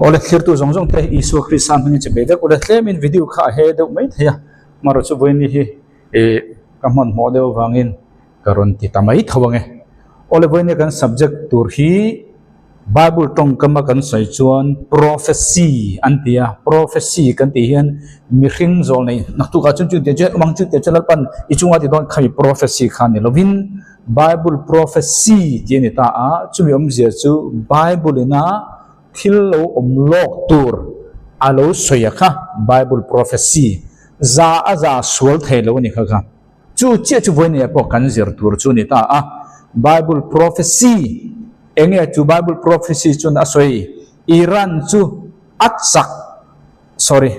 Awle thlirtu zawng zawng te Isua Krista hmangin che bei vek ule tlemin video kha a he deuh mai thei a, amaherawhchu chu vawiin ni hi ih ka hmanhmawh deuh avangin ka rawn ti ta mai tho ang e. Awle vawiin ni kan subject tur hi Bible tawngkama kan sawi chuan prophecy an ti a, prophecy kan tih hian mihring zawl nei naktukah chuan chu tiang chuan awm ang chu tiang chuan Lalpan i chunga ti dawn khami prophecy kha ni lovin Bible prophecy tih a ni ta a, chumi awmzia chu Bible ina thil lo awm lawk tur a lo sawi a kha Bible prophecy za a za sual thei lo a ni kha kha. Chu chiah chu vawinia pawh kan zir tur chu a ni ta a, Bible prophecy eng nge chu Bible prophecy chuan a sawi Iran chu a chak sorry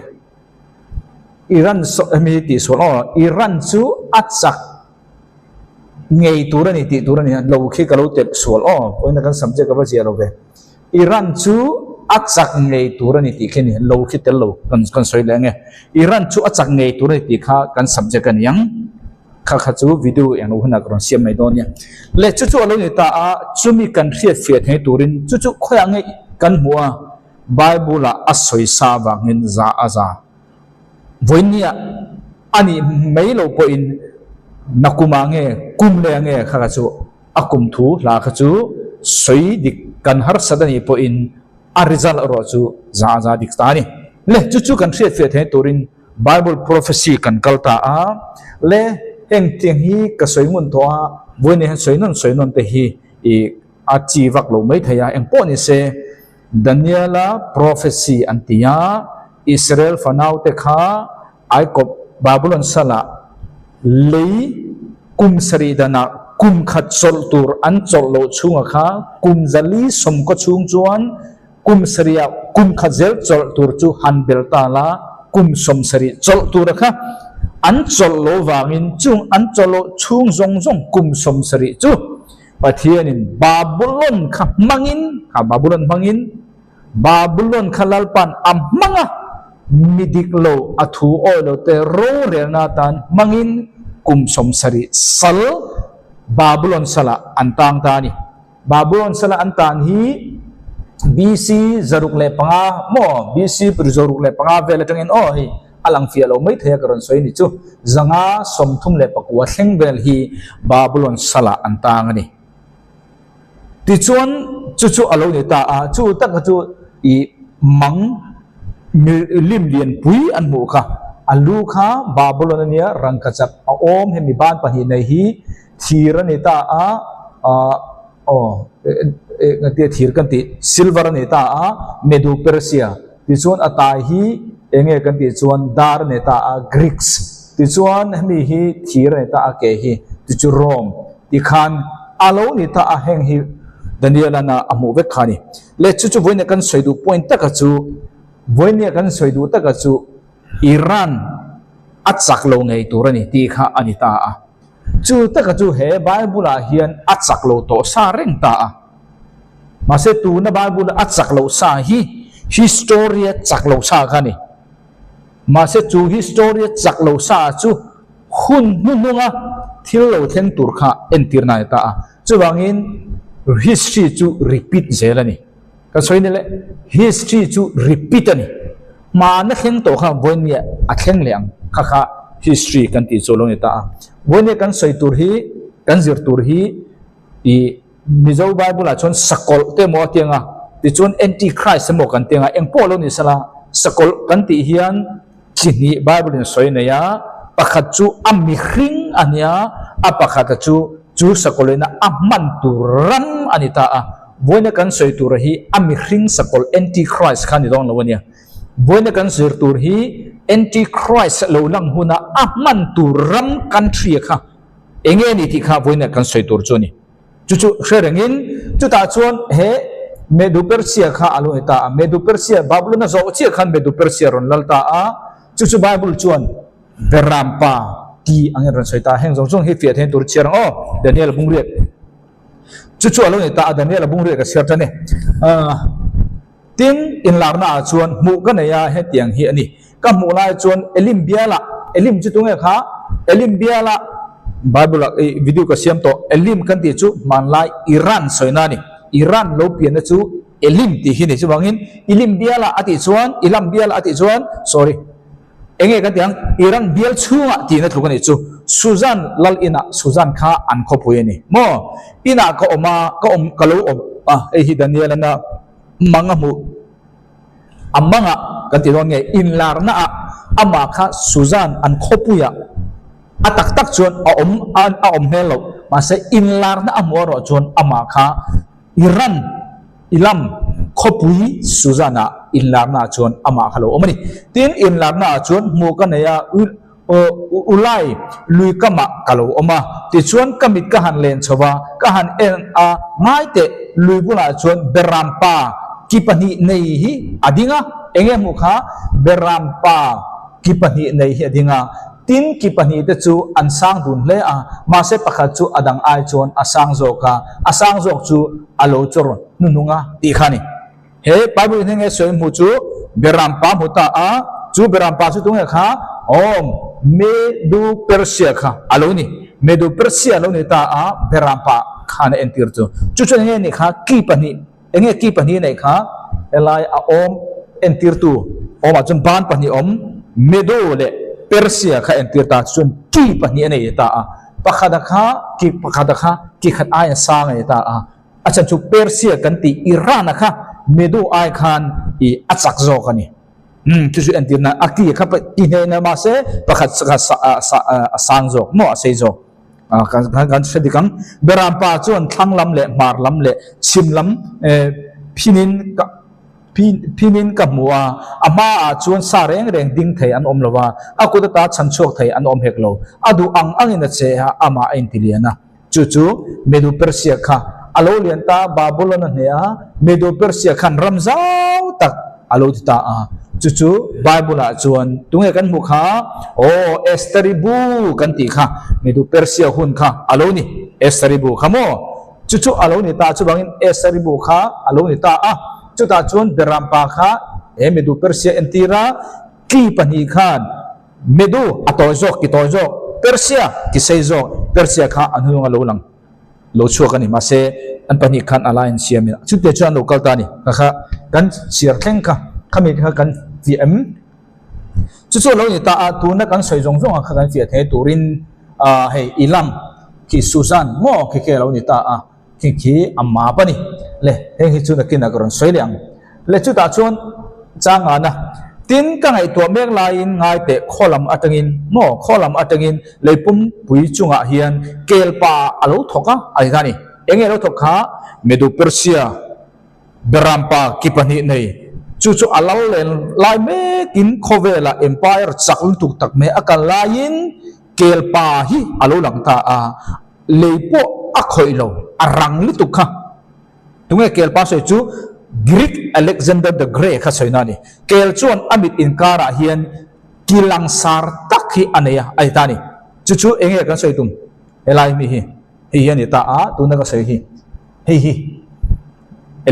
Iran hemi hi tih sual aw Iran chu a chak ngei tur a ni tih tur a ni a, lo khi ka lo telh sual aw vawiina kan subject a va zia lo ve. Iran chu a chak ngei tur a ni tih khi a ni, lo khi tel lo kan kan sawi leh ang e. Iran chu a chak ngei tur a ni tih kha kan subject a ni ang. Kha kha chu video eng lo hunah ka rawn siam mai dawn nia. Le chu chu a lo ni ta a, chumi kan hriat fiah thei turin chu chu khawiah nge kan hmuh a, Bible ah a sawi sa avangin za a za. Vawinia a nih mai loh pawhin nakumah nge kum leh nge kha kha chu a kum thu hla kha chu sawi dik kan harsat a nih pawhin a result erawh chu za a za dik ta a ni. Le chu chu kan hriatfiah theih turin Bible prophecy kan kal ta a, le heng tiang hi ka sawi ngun tawh a, vawinia hian sawi nawn sawi nawn te hi ih a chi vak lo mai thei a, eng pawh ni se Daniela prophecy an ti a, Israel fanaute kha Aikawp Babulon salah lei kum sarih danah kum khat chawlh tur an chawlh loh chhunga kha kum zali sawmkaw chhung chuan kum sarihah kum khat zel chawlh tur chu han bel ta la, kum sawm sarih chawlh tura kha an chawlh loh vangin chung an chawlh loh chhung zawng zawng kum 70 chu Pathianin Babulon kha hmangin, kha Babulon hmangin, Babulon kha Lalpan a hmang a, mi dik lo a thu awi lo te rorelna atan hmangin kum 70 sal Babulon salah an tang ta a ni. Babulon sala an tan hi BC 605 maw BC 605 vel atangin aw hei a lang fiah lo mai thei a ka rawn sawi ni chu 539 thleng vel hi Babulon salah an tang a ni. Tichuan chu chu a lo ni ta a, chu taka chu ih mang lim lian pui an hmuh kha, a lu kha Babulon a nia, rangkachak a awm hemi ban pahnih nei hi thir a ni ta a, ah aw engtia thir kan tih silver a ni ta a, Medo Persia tichuan a tai hi enge kan tih chuan dar a ni ta a, Greeks tichuan hemi hi thir a ni ta a ke hi tichu Rome. Tikhan a lo ni ta a, heng hi Daniel-a'n a hmuh vek kha a ni. Le chu chu vawinia kan sawi duh point taka chu, vawinia kan sawi duh taka chu Iran a chak lo ngei tur a ni tih kha a ni ta a. Chu taka chu he Bible-ah hian a chak lo tawh sa reng ta a. Mahse tuna Bible a chak loh sa hi history-a chak loh sa kha a ni. Mahse chu history-a chak lo sa chu hun hnuhnunga thil lo thleng tur kha entirna a ni ta a. Chuvangin history chu repeat zel a ni. Kan sawi ni le, history chu repeat a ni. Hmana thleng tawh kha vawinia a thleng leh ang kha kha history kan tih chu a lo ni ta a. Vawinia kan sawi tur hi, kan zir tur hi i Mizo Bible ah chuan sakawlh te emaw a ti ang a, tichuan Antichrist emaw kan ti ang a, engpawh lo ni sela sakawlh kan tih hian chi hnih Bible in sawi nei a, pakhat chu a mihring a nia, a pakhata chu chu sakawlh ina a hman tur ram a ni ta a, vawiina kan sawi tura hi a mihring sakawlh Antichrist kha a ni dawn lo a nia. Vawiina kan zir tur hi Antichrist lo lang huna a hman tur ram country kha enge a ni tih kha vawiina kan sawi tur chu a ni. Chu chu hre rengin chutah chuan he Medu Persia kha a lo ni ta a. Medu Persia, Babylon a zawh chiah khan Medu Persia rawn lal ta a. Chu chu Bible chuan Berampa ti angin rawn sawi ta a. Heng zawng zawng hi fiah theih tur chhiar ang aw, Daniel bungriat. Chu chu a lo ni ta a, Daniel a bungriat ka chhiar tan e. Tin, inlarna ah chuan hmuh ka nei a, hetiang hi a ni. Ka hmuh lai chuan Elim bialah, Elim chu tunge kha? Elim bialah, Bible ah video ka siam tawh, Elim kan tih chu hmanlai Iran sawina a ni. Iran lo pianna chu Elim tih hi ni. Chuvangin Elim bialah a tih chuan, Elam bialah a tih chuan, sorry, eng nge kan tih ang, Iran bial chhungah tihna tluk a nih chu. Susan lal inah Susan kha an khawpui a ni maw? Inah ka awm a, ka awm, ka lo awm a, hei hi Daniel-an a mang a hmuh. A mangah kan ti dawn nge, inlarna ah amah kha Susan an khawpuiah a tak tak chuan a awm a awm hmel loh. Mahse inlarna a hmuh erawh chuan amah kha Iran Ilam khawpui Susan ah inlarna ah chuan amah kha lo awm a ni. Tin, inlarna ah chuan hmuh ka nei a, Ulai lui kamah ka lo awm a, tichuan ka mit ka han len chho a, ka han en a, ngai teh lui bulah chuan Berampa ki pahnih nei hi a ding a, enge hmuh kha Berampa ki pahnih nei hi a ding a, tin ki pahnih te chu an sang dun hle a, mahse pakhat chu a dang ai chuan a sang zawk a, a sang zawk chu a lo chawr hnuhnung a tih kha a ni. He Bible in heng he sawi hmu chu Beram pa hmu ta a, chu Beram pa chu tunge kha? Awm, Medu Persia kha a lo ni. Medu Persia a lo ni ta a, Beram pa khan a entir chu. Chu chuan enge nih kha? Ki pahnih, enge ki pahnih neih kha? Helai a awm entirtu awmah chuan ban pahnih awm, Medu leh Persia kha entir ta, chu chuan ki pahnih a nei ta a, pakhata kha ki pakhata kha ki khat aia sang a ni ta a. A chhan chu Persia kan tih Iran-a kha Medo ai khan i a chak zawk a ni. Umm chu chu entirna a ki kha ti hnehna mahse pakhat kha a sang zawk maw a sei zawk. Kan kan hre dik ang. Beram pa chuan thlang lam leh hmar lam leh chhim lam phinin ka phinin ka hmu a, a hmaah chuan sa reng reng ding thei an awm lo a, a kut ata chhan chhuak thei an awm hek lo. A duh ang angin a che a, amah a intilian a. Chu chu Medo Persia kha a lo lian ta, Babylon a hneh a, Medo Persia khan ram zau tak a lo ti ta a. Chu chu Bible ah chuan tunge kan hmuh kha? Aw, Estheri bu kan tih kha, Medo Persia hun kha a lo ni, Estheri bu kha maw? Chu chu a lo ni ta, chuvangin Estheri bu kha a lo ni ta a. Chutah chuan Berampa kha he Medo Persia entira ki pahnih khan, Medu a tawi zawk, ki tawi zawk, Persia ki sei zawk, Persia kha a hnung a lo lang lo chhuak a ni. Mahse, an pahnih khan alliance siamin chute chuan an lo kal ta a ni. Kha kha kan chhiar thleng kha, khami kha kan fiah em? Chu chu a lo ni ta a, tuna kan sawi zawng zawng ah kha kan fiah thei turin hei Elam khi Susan maw khi khi a lo ni ta a. Khi khi a map a ni. Le, heng hi chu nakinah ka rawn sawi leh ang. Le, chutah chuan chang an a. Tin, ka ngaihtuah mek laiin ngai teh khaw lam atangin, maw, khaw lam atangin leipum pui chungah hian kel pa a lo thawk a, a ti ta a ni. Eng nge a lo thawk kha? Medu Persia Beram pa ki pahnih nei, chu chu a lal len lai mekin khawvelah empire chak lutuk tak mai a kal laiin kel pa hi a lo lang ta a. Lei pawh a khawih lo, a rang lutuk kha. Tunge kel pa sawi chu Greek Alexander the Great kha sawina a ni. Kel chuan a mit inkarah hian ki langsar tak hi a nei a, a ti ta a ni. Chu chu eng nge kan sawi tum? Helai mi hi, hei hi a ni ta a, tuna ka sawi hi, hei hi.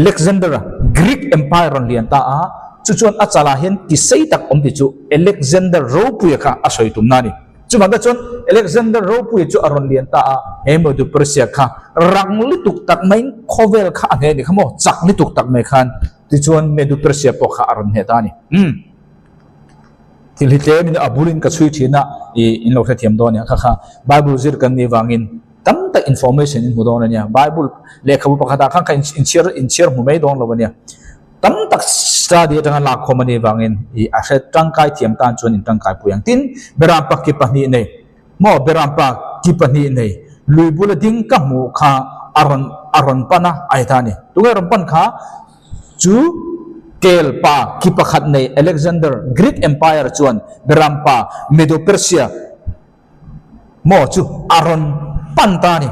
Alexander-a Greek Empire rawn lian ta a, chu chuan a chalah hian ti sei tak awm ti chu Alexander Ropuia kha a sawi tumna a ni. Chuvang te chuan Alexander Ropuia chu a rawn lian ta a, he Medo Persia kha rang lutuk tak maiin khawvel kha a hneh a ni kha maw, chak lutuk tak mai khan tichuan Medo Persia pawh kha a rawn hneh ta a ni. Umm. Thil hi tlemin a bulin ka chhui thin a, i in lo hrethiam dawn nia kha kha Bible zir kan nih vangin Tam tak information in hmu dawn a nia. Bible lehkhabu pakhatah khan kha inchhiar inchhiar hmu mai dawn lo a nia. Tam tak study atanga lak khawm a nih vangin i a hre tangkai thiam tan chuan in tangkai pui ang. Tin, Berampa ki pahnih nei maw Berampa ki pahnih nei lui bula ding ka hmuh kha a rawn a rawn pan a, a heta a ni. Tunge rawn pan kha? Chu kel pa ki pakhat nei Alexander Greek Empire chuan Berampa Medo-Persia Maw chu a rawn pan ta a ni.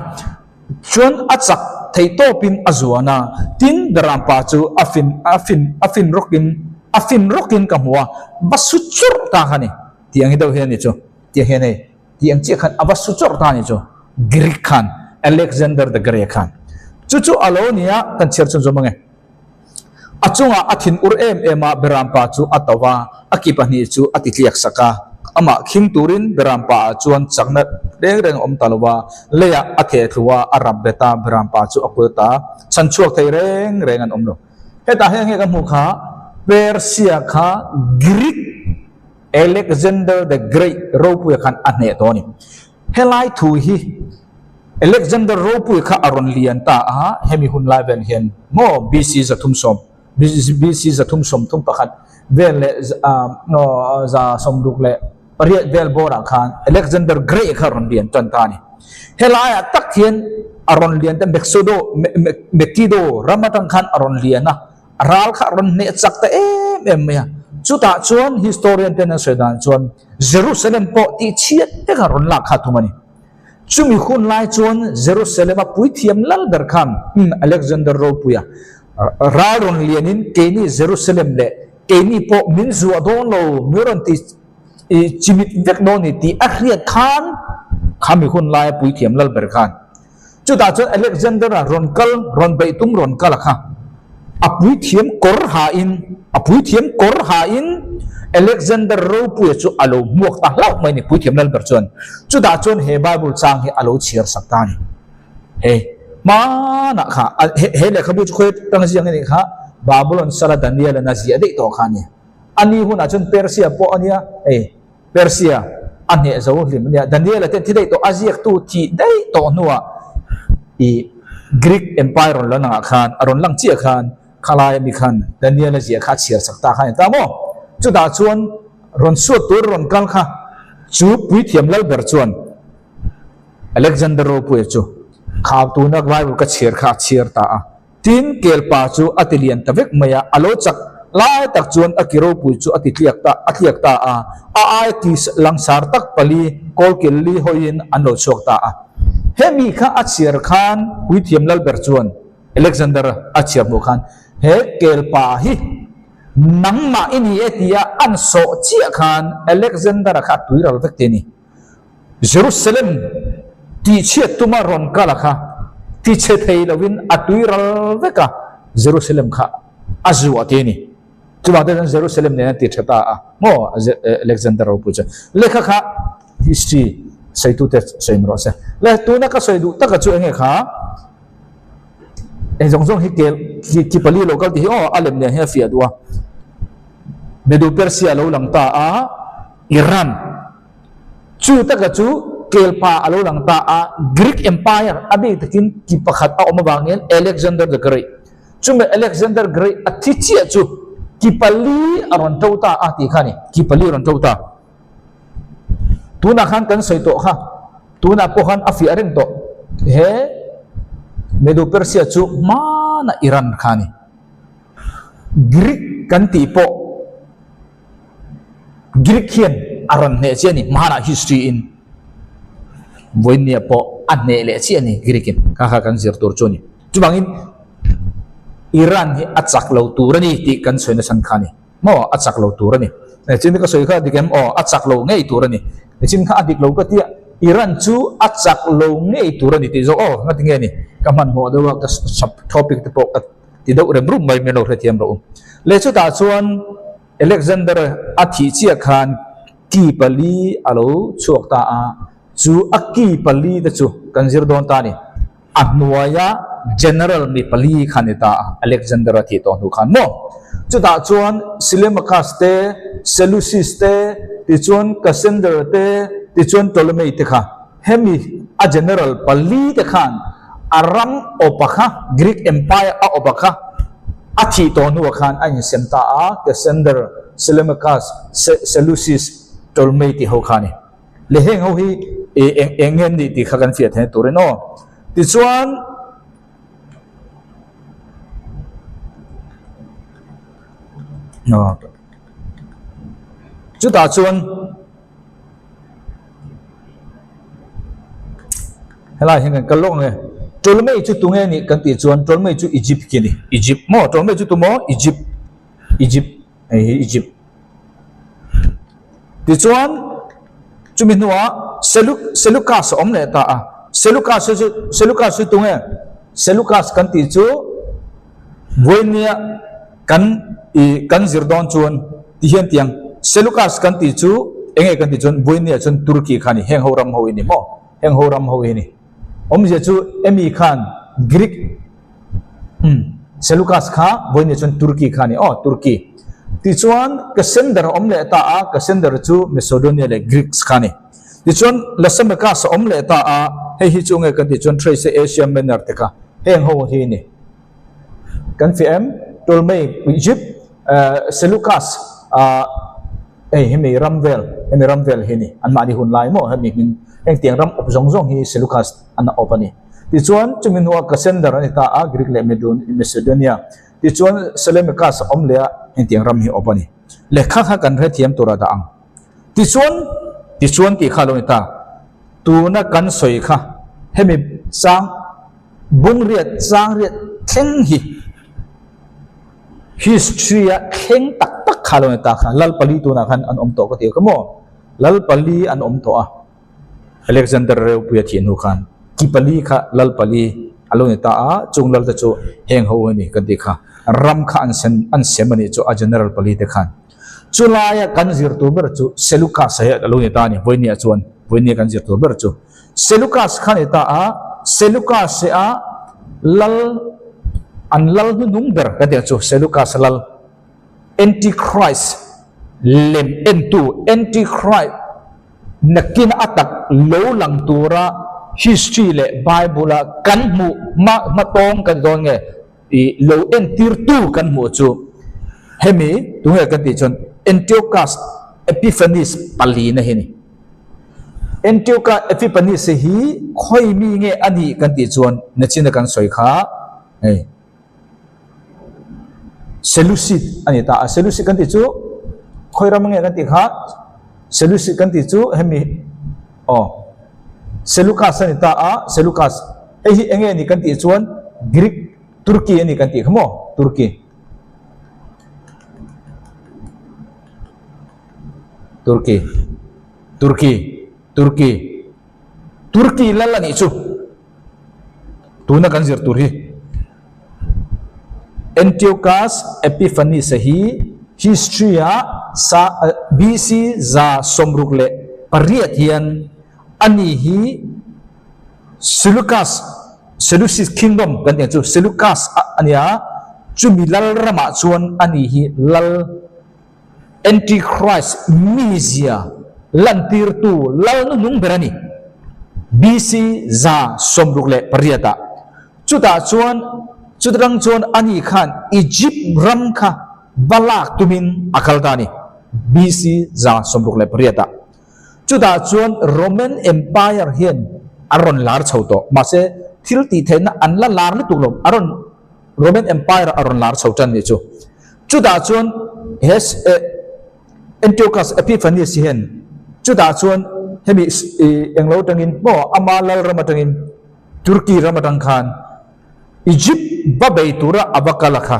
Chuan a chak theih tawpin a zuan a, tin Berampa chu a fin a fin a fin rawkin a fin rawkin ka hmu a, va su chawrh ta kha a ni. Tih ang hi deuh hian a ni chu. Tih ang hian hei tih ang chiah khan a va su chawrh ta a ni chu. Greek khan Alexander the Great khan. Chu chu a lo ni a, kan chhiar chhunzawm ang e. A chungah a thin ur em em a, Berampa chu a to va, a ki pahnih chu a ti tliak sak a. Amah khing turin Berampa ah chuan chakna reng reng a awm ta lo va, leiah a theh thlu a, a rap bet a, Berampa chu a kul ta, chhan chhuak thei reng reng an awm lo. Hetah hian nge ka hmuh kha Persia kha Greek Alexander the Great ropuia khan a hneh tawh a ni. Helai thu hi Alexander ropuia kha a rawn lian ta a, hemi hun lai vel hian maw BC 310, BC 331 vel leh 168 vel bawrah khan Alexander Great kha a rawn lian tan ta a ni. Helaiah tak hian a rawn lian ta Meksodo, Mekido ram atang khan a rawn lian a, A ral kha a rawn hneh chak ta em em mai a. Chutah chuan historian ten an sawi dan chuan Jerusalem pawh tih chhiat vek a rawn lak kha thung a ni. Chumi hun lai chuan Jerusalem a puithiam lal ber khan Alexander Ropuia ral rawn lianin keini Jerusalem leh keini pawh min zuah dawn lo, min rawn ti chimit vek dawn ni tih a hriat khan khami hun laia puithiam lal ber khan Chutah chuan Alexander-a rawn kal, rawn beih tum rawn kal a kha. A puithiam kawr hain, a puithiam kawr hain Alexander ropuia chu a lo hmuak ta hlauh mai a ni, puithiam lalber chuan. Chutah chuan he Bible chang hi a lo chhiar sak ta a ni. He hmanah kha, he lehkhabu chu khawi atang ziak a nih kha, Babylon sala Daniel-a'n a ziah daih tawh kha a ni. A ni hunah chuan Persia pawh a nia, hei. Persia a hneh zo hlim a nia. Daniel-a ten thi daih tawh, a ziaktu thih daih tawh hnuah i Greek Empire rawn lan angah khan, a rawn lang chiah khan khalai ami khan Daniel-a ziah kha a chhiar chak ta kha a ni ta maw? Chutah chuan rawn suat tur a rawn kal kha chu puithiam lal ber chuan Alexander Ropuia chu kha tuna Bible ka chhiar kha a chhiar ta a. Tin, kelpa chu a ti lian ta vek mai a, a lo chak lai tak chuan a ki ropui chu a ti tliak ta, a tliak ta a, a ai ki langsar tak pali kawlkil li hawiin an lo chhuak ta a. Hemi kha a chhiar khan Puithiam Lalber chuan Alexander a chhiar hmuh khan, He kelpa hi nangmah i ni e tia an sawh chiah khan Alexander-a kha a tuiral vek te a ni. Jerusalem tihchhiat tuma rawn kal a kha tichhe thei lovin a tui ral vek a, Jerusalem kha a zuah ti a ni. Chuvang te chuan Jerusalem nen a ti tha ta a maw Alexander ropui chuan. Lehkha kha history sawitute sawi rawh se. Le tuna ka sawi duh taka chu enge kha eng zawng zawng hi kel ki pali lo kal tih hi aw a lem nen hian a fiah duh a. Medu Persia lo lang ta a Iran. Chu taka chu kelpa a lo lang ta a, Greek Empire a bik takin ki pakhat a awm avangin Alexander the Great. Chumi Alexander Great a thi chiah chu ki pali a rawn to ta a tih kha a ni, ki pali a rawn to ta. Tunah khan kan sawi tawh kha, tunah pawh khan a fiah reng tawh. He Medo-Persia chu hmana Iran kha a ni. Greek kan tih pawh. Greek hian a rawn hneh chiah a ni, hmanah history in vawinia pawh a hneh leh chiah a ni Greek in, kha kha kan zir tur chu a ni. Chuvangin Iran hi a chak lo tur a ni tih kan sawi nasa kha a ni maw, a chak lo tur a ni. Chin ka sawi kha a dik em? Aw, a chak lo ngei tur a ni. Chin kha a dik lo ka tia, Iran chu a chak lo ngei tur a ni tih zawk aw, ngati nge ni ka hmanhmawh deuh a, ka sub topic te pawh ka ti deuh rem rum mai min lo hrethiam rawh u. Leh chutah chuan Alexander a thih chiah khan ki pali a lo chhuak ta a, chu a ki pali te chu kan zir dawn ta a ni. A hnuaia general mi pali kha ni ta a, Alexander a thih tawh hnu khan maw? Chutah chuan Seleucus te, Seleucis te, tichuan Cassander te, tichuan Ptolemy te kha Hemi a general pali te khan a ram awpa kha, Greek Empire a awpa kha a thih tawh hnuah khan a insem ta a, Cassander, Seleucus, Seleucis, Ptolemy tih ho kha a ni. Le heng ho hi eng eng nge an nih tih kha kan fiah theihna turin aw. Tichuan chutah chuan. Helai hian kan kal lawk ang e. Ptolemy chu tunge nih kan tih chuan Ptolemy chu Egypt khi a ni. Egypt maw? Ptolemy chu tu maw? Egypt. Egypt. Hei hi Egypt. Tichuan chumi hnuah Seluk Seleucus a awm leh ta a. Seleucus chu Seleucus chu tunge? Seleucus kan tih chu Vawinia kan i kan zir dawn chuan ti hian tiang Seleucus kan tih chu enge kan tih chuan Vawinia chuan Turkey kha a ni heng ho ram ho hi a ni maw heng ho ram ho hi a ni awmzia chu emi khan Greek umm. Seleucus kha vawiin chuan Turkey kha a ni aw, Turkey. Tichuan Cassander a awm leh ta a, Cassander chu Macedonia leh Greeks kha a ni. Tichuan Lysimachus a awm leh ta a, hei hi chu nge kan tih chuan Thrace Asia Minor te kha heng ho hi a ni. Kan fiah em? Ptolemy, Egypt, Seleucus, hei hemi ram vel, hemi ram vel hi a ni. Anmahni hun lai maw hemi hming, hengtiang ram awp zawng zawng hi Seleucus an awp a ni. Tichuan chumi hnuah Cassander a ni ta a, Greek leh Macedonia. Tichuan Seleucus a awm leh a, hengtiang ram hi awp a ni. Lehkha kha kan hrethiam tura dah ang. Tichuan, tichuan tih kha a lo ni ta. Tuna kan sawi kha hemi chang bungriat changriat thleng hi history a thleng tak tak kha a lo ni ta kha. Lalpali tunah khan an awm tawh ka ti ka maw? Lalpali an awm tawh a. Alexander Reupuia thih hnu khan ki pali kha lal pali a lo ni ta a, chung lal te chu heng ho a ni kan tih kha. Ram kha an sen an sem a nih chu a general pali te khan. Chulaia kan zir tur ber chu Seleucus hi a lo ni ta a ni, vawinia chuan vawinia kan zir tur ber chu Seleucus kha a ni ta a, Seleucus hi a lal an lal hnuhnung ber kan tih ang chu Seleucus lal Antichrist lem entu Antichrist Nakin a tak lo lang tura history leh Bible a kan hmuh hma hmatawng kan dawn nge i lo entirtu kan hmuh chu hemi tunge kan tih chuan Antiochus Epiphanes palina hi a ni. Antiochus Epiphanes hi khawi mi nge a nih kan tih chuan nachina kan sawi kha hei Seleucid a ni ta a, Seleucid kan tih chu khawi ram nge kan tih kha Seleucid kan tih chu hemi aw Seleucus a ni ta a, Seleucus hei hi eng nge ni kan tih chuan Greek Turkey a ni kan tih kha maw Turkey Turkey Turkey Turkey Turkey lal a nih chu. Tuna kan zir tur hi Antiochus Epiphanes a hi history ah sa BC 168 hian ani hi Seleucus Seleucid Kingdom kan tih ang chu Seleucus a nia chumi lal ramah chuan ani hi lal Antichrist mizia lantirtu lal nuhnung ber a ni. BC 168 ah. Chutah chuan chutarang chuan ani khan Egypt ram kha va lak tumin a kal ta a ni. BC 168 ah. Chutah chuan Roman Empire hian a rawn lar chho tawh. Mahse thil tih theihna an la lar lutuk lo. A rawn Roman Empire a rawn lar chho tan nih chu. Chutah chuan he Antiochus Epiphanes hian chutah chuan hemi englo atangin maw ama lal ram atangin Turkey ram atang khan Egypt va bei tura a va kal a kha.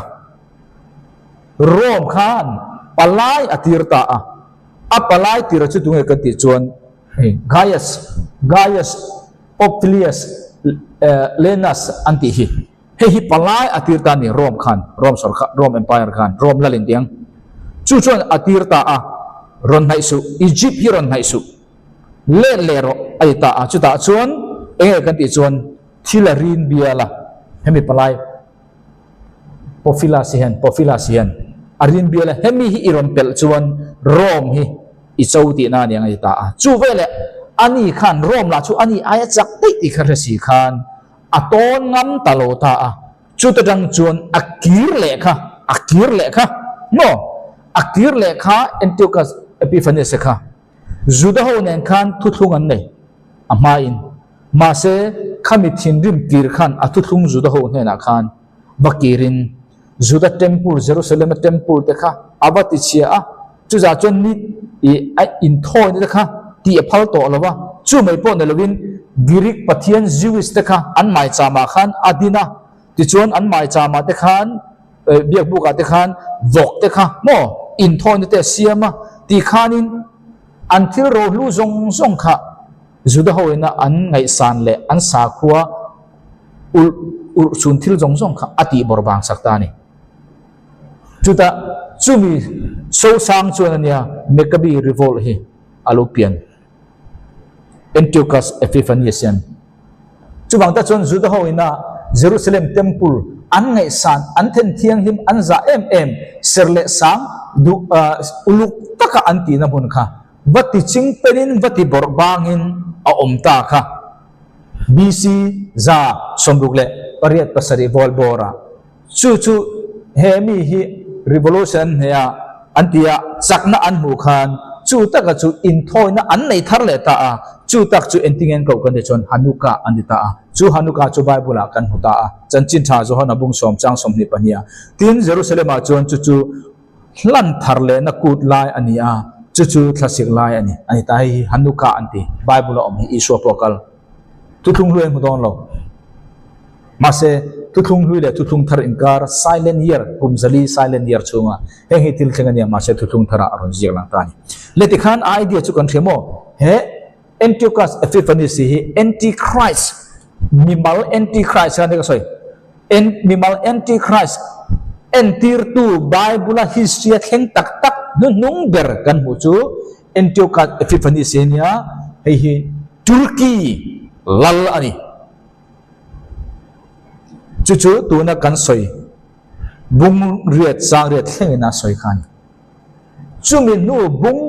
Rome khan palai a tir ta a. A palai tira chu tunge kan tih chuan Gaius, Gaius Popilius Laenas an tih hi. Hei hi palai a tir ta a ni, Rome khan, Rome sawrkar, Rome Empire khan, Rome lal intiang. Chu chuan a tir ta a, rawn hnaih suh, Egypt hi rawn hnaih suh, let leh rawh a ti ta a. Chutah chuan eng nge kan tih chuan thil a rin bial a, hemi palai Pophilas hian, Pophilas hian a rin bial a, hemi hi i rawn pelh chuan Rome hi i cho tihna a ni ang a ti ta a. Chu veleh ani khan Rome lah chu ani aia chak daih tih kha hre si khan, A tawn ngam ta lo ta a, chuta tang chuan a kir leh kha, a kir leh kha maw? A kir leh kha Antiochus Epiphanes kha Juda ho nen khan thuthlung an nei a hmain, mahse khami thinrim kir khan a thuthlung Juda ho hnenah khan va kirin Juda temple, Jerusalem-a temple te kha a va ti chhia a, chuzah chuan ni ih a inthawina te kha tih a phal tawh lo va, chu mai pawh ni lovin Greek pathian Zeus te kha an maicham ah khan a din a, tichuan an maicham ah te khan biakbuk ah te khan vawk te kha maw inthawina te a siam a, ti khanin an thil rohlu zawng zawng kha Juda ho ina an ngaihsan leh an sakhua ulh ulh chhun thil zawng zawng kha a tih bawrh vang sak ta a ni. Chutah chumi sosang chuan a nia Maccabee revolt hi a lo pian Antiochus Epiphanes hian. Chuvang tak chuan Juda ho ina Jerusalem temple. an ngaihsan, an then thianghlim, an zah em em, ser leh sang duh uluk taka an tihna hmun kha va ti ching penin va ti bawrh bangin a awm ta kha. BC 68 pasarih vawl bawrah Chu chu he mi hi revolution an hne a, an ti a, chakna an hmuh khan chu taka chu inthawina an nei thar leh ta a, chu tak chu engtinge an koh kan ti chuan Hanukkah an ti ta a, chu Hanukkah chu Bible ah kan hmu ta a, Chanchin Tha Johana bung sawm chang 22 ah. Tin, Jerusalem ah chuan chu chu hlan thar lehna kut lai a ni a, chu chu thlasik lai a ni, a ni ta. Hei hi Hanukkah an ti, Bible a awm hi Isua pawh a kal. Thuthlung hlui an hmu dawn lo. Mahse, thuthlung hlui leh thuthlung thar inkar silent year, kum zali silent year chhunga heng hi thil thleng a nia, mahse thuthlung tharah a rawn ziak lang ta a ni. Le tikhan a idea chu kan hria maw? He Antiochus Epiphanes hi Antichrist, mimal Antichrist kha nia ka sawi, mimal Antichrist entirtu Bible-a history-a thleng tak tak hnuhnung ber kan hmuh chu Antiochus Epiphanes hi a nia, hei hi Turkey lal a ni. Chu chu tuna kan sawi bung riat chang riat thlengin a sawi kha a ni. Chumi hnu bung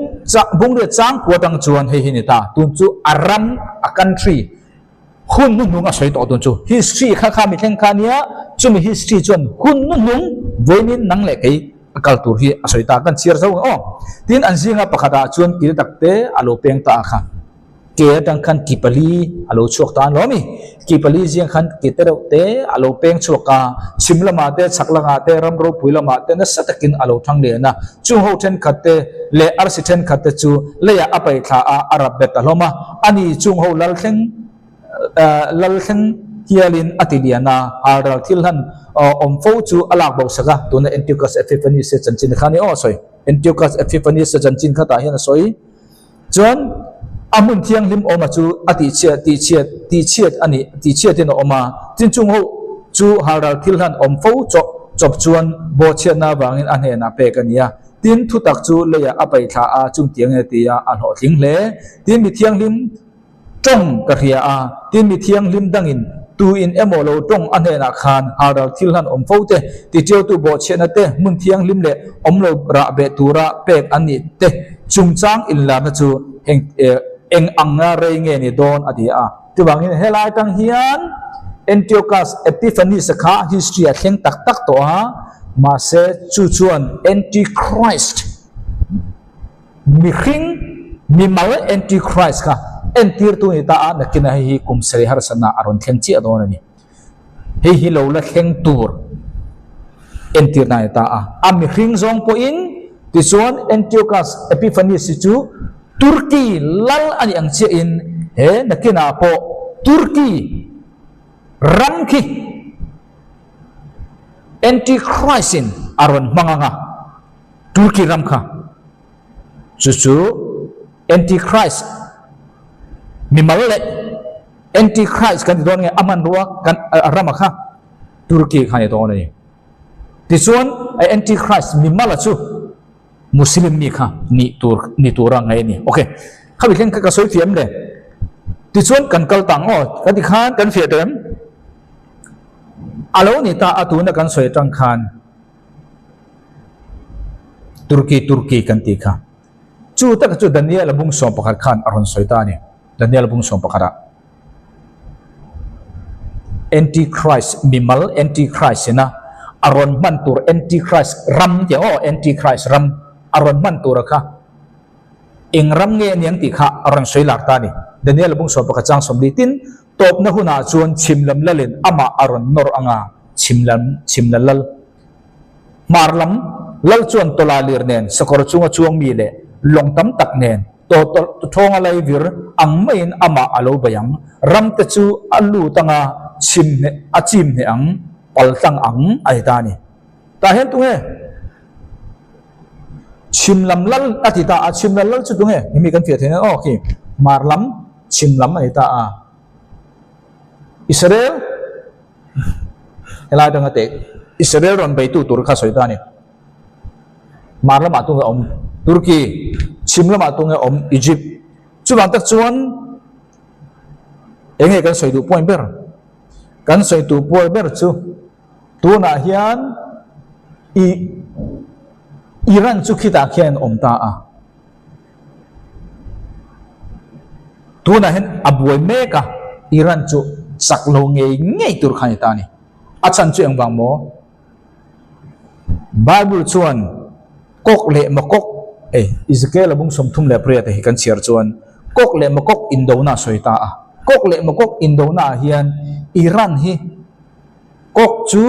bung riat chang kua atang chuan hei hi ni ta, tun chu a ram, a country, hun hnuhnung a sawi tawh tun chu. History kha kha mi thleng kha a nia, chumi history chuan hun hnuhnung vawiin nang leh kei a kal tur hi a sawi ta, kan chhiar zo ang aw. Tin an zinga pakhatah chuan kil takte a lo peng ta a kha. Ke atang khan ki pali a lo chhuak ta a ni lawm i. Ki pali ziang khan ke te reuh te a lo peng chhuak a, chhim lamah te, chhak langah te, ram ropui lamah te nasa takin a lo thang lian a. Chung ho thenkhat te leh arsi thenkhat te chu leiah a paih thla a, a rap bet ta hlawm a. Ani chung ho lal thleng lal thleng hialin a ti lian a, halral thil hlan awm fo chu a lak bo sak a. Tuna Antiochus Epiphanes-a chanchin kha a ni aw a sawi. Antiochus Epiphanes-a chanchin kha tah hian a sawi. Chuan a hmun thianghlim awma chu a tihchhiat, tihchhiat, tihchhiat a nih, tihchhiatin a awm a. Tin chung ho chu halral thil hlan awm fo chawp chawp chuan bawhchhiatna avangin a hnenah pek a ni a. Tin thutak chu leiah a paih thla a, chung tiang nge tia a hlawhtling hle. Tin mi thianghlim tawng ka hria a, tin mi thianghlim dangin tu in emaw lo tawng a hnenah khan halral thil hlan awm fo te, titiautu bawhchhiatna te, hmun thianghlim leh awm lo rah beh tura pek an nih te chungchang inlarna chu heng eng anga rei nge ni dawn a ti a. Chuvangin helai atang hian Antiochus Epiphanes-a kha history a thleng tak tak tawh a, mahse chu chuan Antichrist, Mihring, mimal Antichrist kha entirtu ni ta a, nakinah hei hi kum sarih harsatna a rawn thleng chiah dawn a ni. Hei hi lo la thleng tur entirna a ni ta a. A mihring zawng pawhin tichuan Antiochus Epiphanes hi chu Turkey lal a nih ang chiahin he nakinah pawh Turkey ram khi Antichrist-in a rawn hmang ang a. Turkey ram kha chu chu Antichrist mimal leh Antichrist kan ti dawn nge a hmanrua kan a rama kha Turkey kha ni dawn a ni. Tichuan a Antichrist mimala chu Muslim mi kha nih tur ni tura ngai a ni. Okay, khami thleng kha ka sawi fiam le. Tichuan kan kal tang aw kan ti khan kan fiah tawh em? A lo ni ta a tuna kan sawi atang khan Turkey Turkey kan tih kha. Chu taka chu Daniel-a bung 11 khan a rawn sawi ta a ni. Daniel-a bung 11 ah. Antichrist, mimal Antichrist ina a rawn hman tur Antichrist ram tih ang aw, Antichrist ram a rawn hman tur a kha eng ram nge aniang tih kha a rawn sawi lar ta a ni. Daniel-a bung 11 chang 40 tin tawpna hunah chuan chhim lam lalin amah a rawn nawr anga chhim lam chhim la lal. Hmar lam lal chuan tawla lir nen sakawr chunga chuang mi leh lawng tam tak nen taw thawnga lai vir ang maiin amah a lo bei ang. Ram te chu a lut anga chhim hneh a chim hneh ang, pal tlang ang a ni ta a ni. Tah hian tunge chhim lam lal a ti ta a, chhim lam lal chu tunge hemi kan fiah theih nan aw khi hmar lam chhim lam a ni ta a. Israel Helai atanga teh Israel rawn beitu tur kha sawi ta a ni. Hmar lamah tunge awm Turkey, chhim lamah tunge awm Egypt. Chuvang tak chuan eng nge kan sawi duh point ber? Kan sawi duh pual ber chu. Tunah hian i Iran chu khitah khian awm ta a. Tunah hian a buai mek a, Iran chu chak lo ngei ngei tur kha a ni ta a ni. A chhan chu engvang maw? Bible chuan Kawk leh Makawk, ei, Ezekiel-a bung 38 te hi kan chhiar chuan Kawk leh Makawk indona a sawi ta a. Kawk leh Makawk indonaah hian Iran hi Kawk chu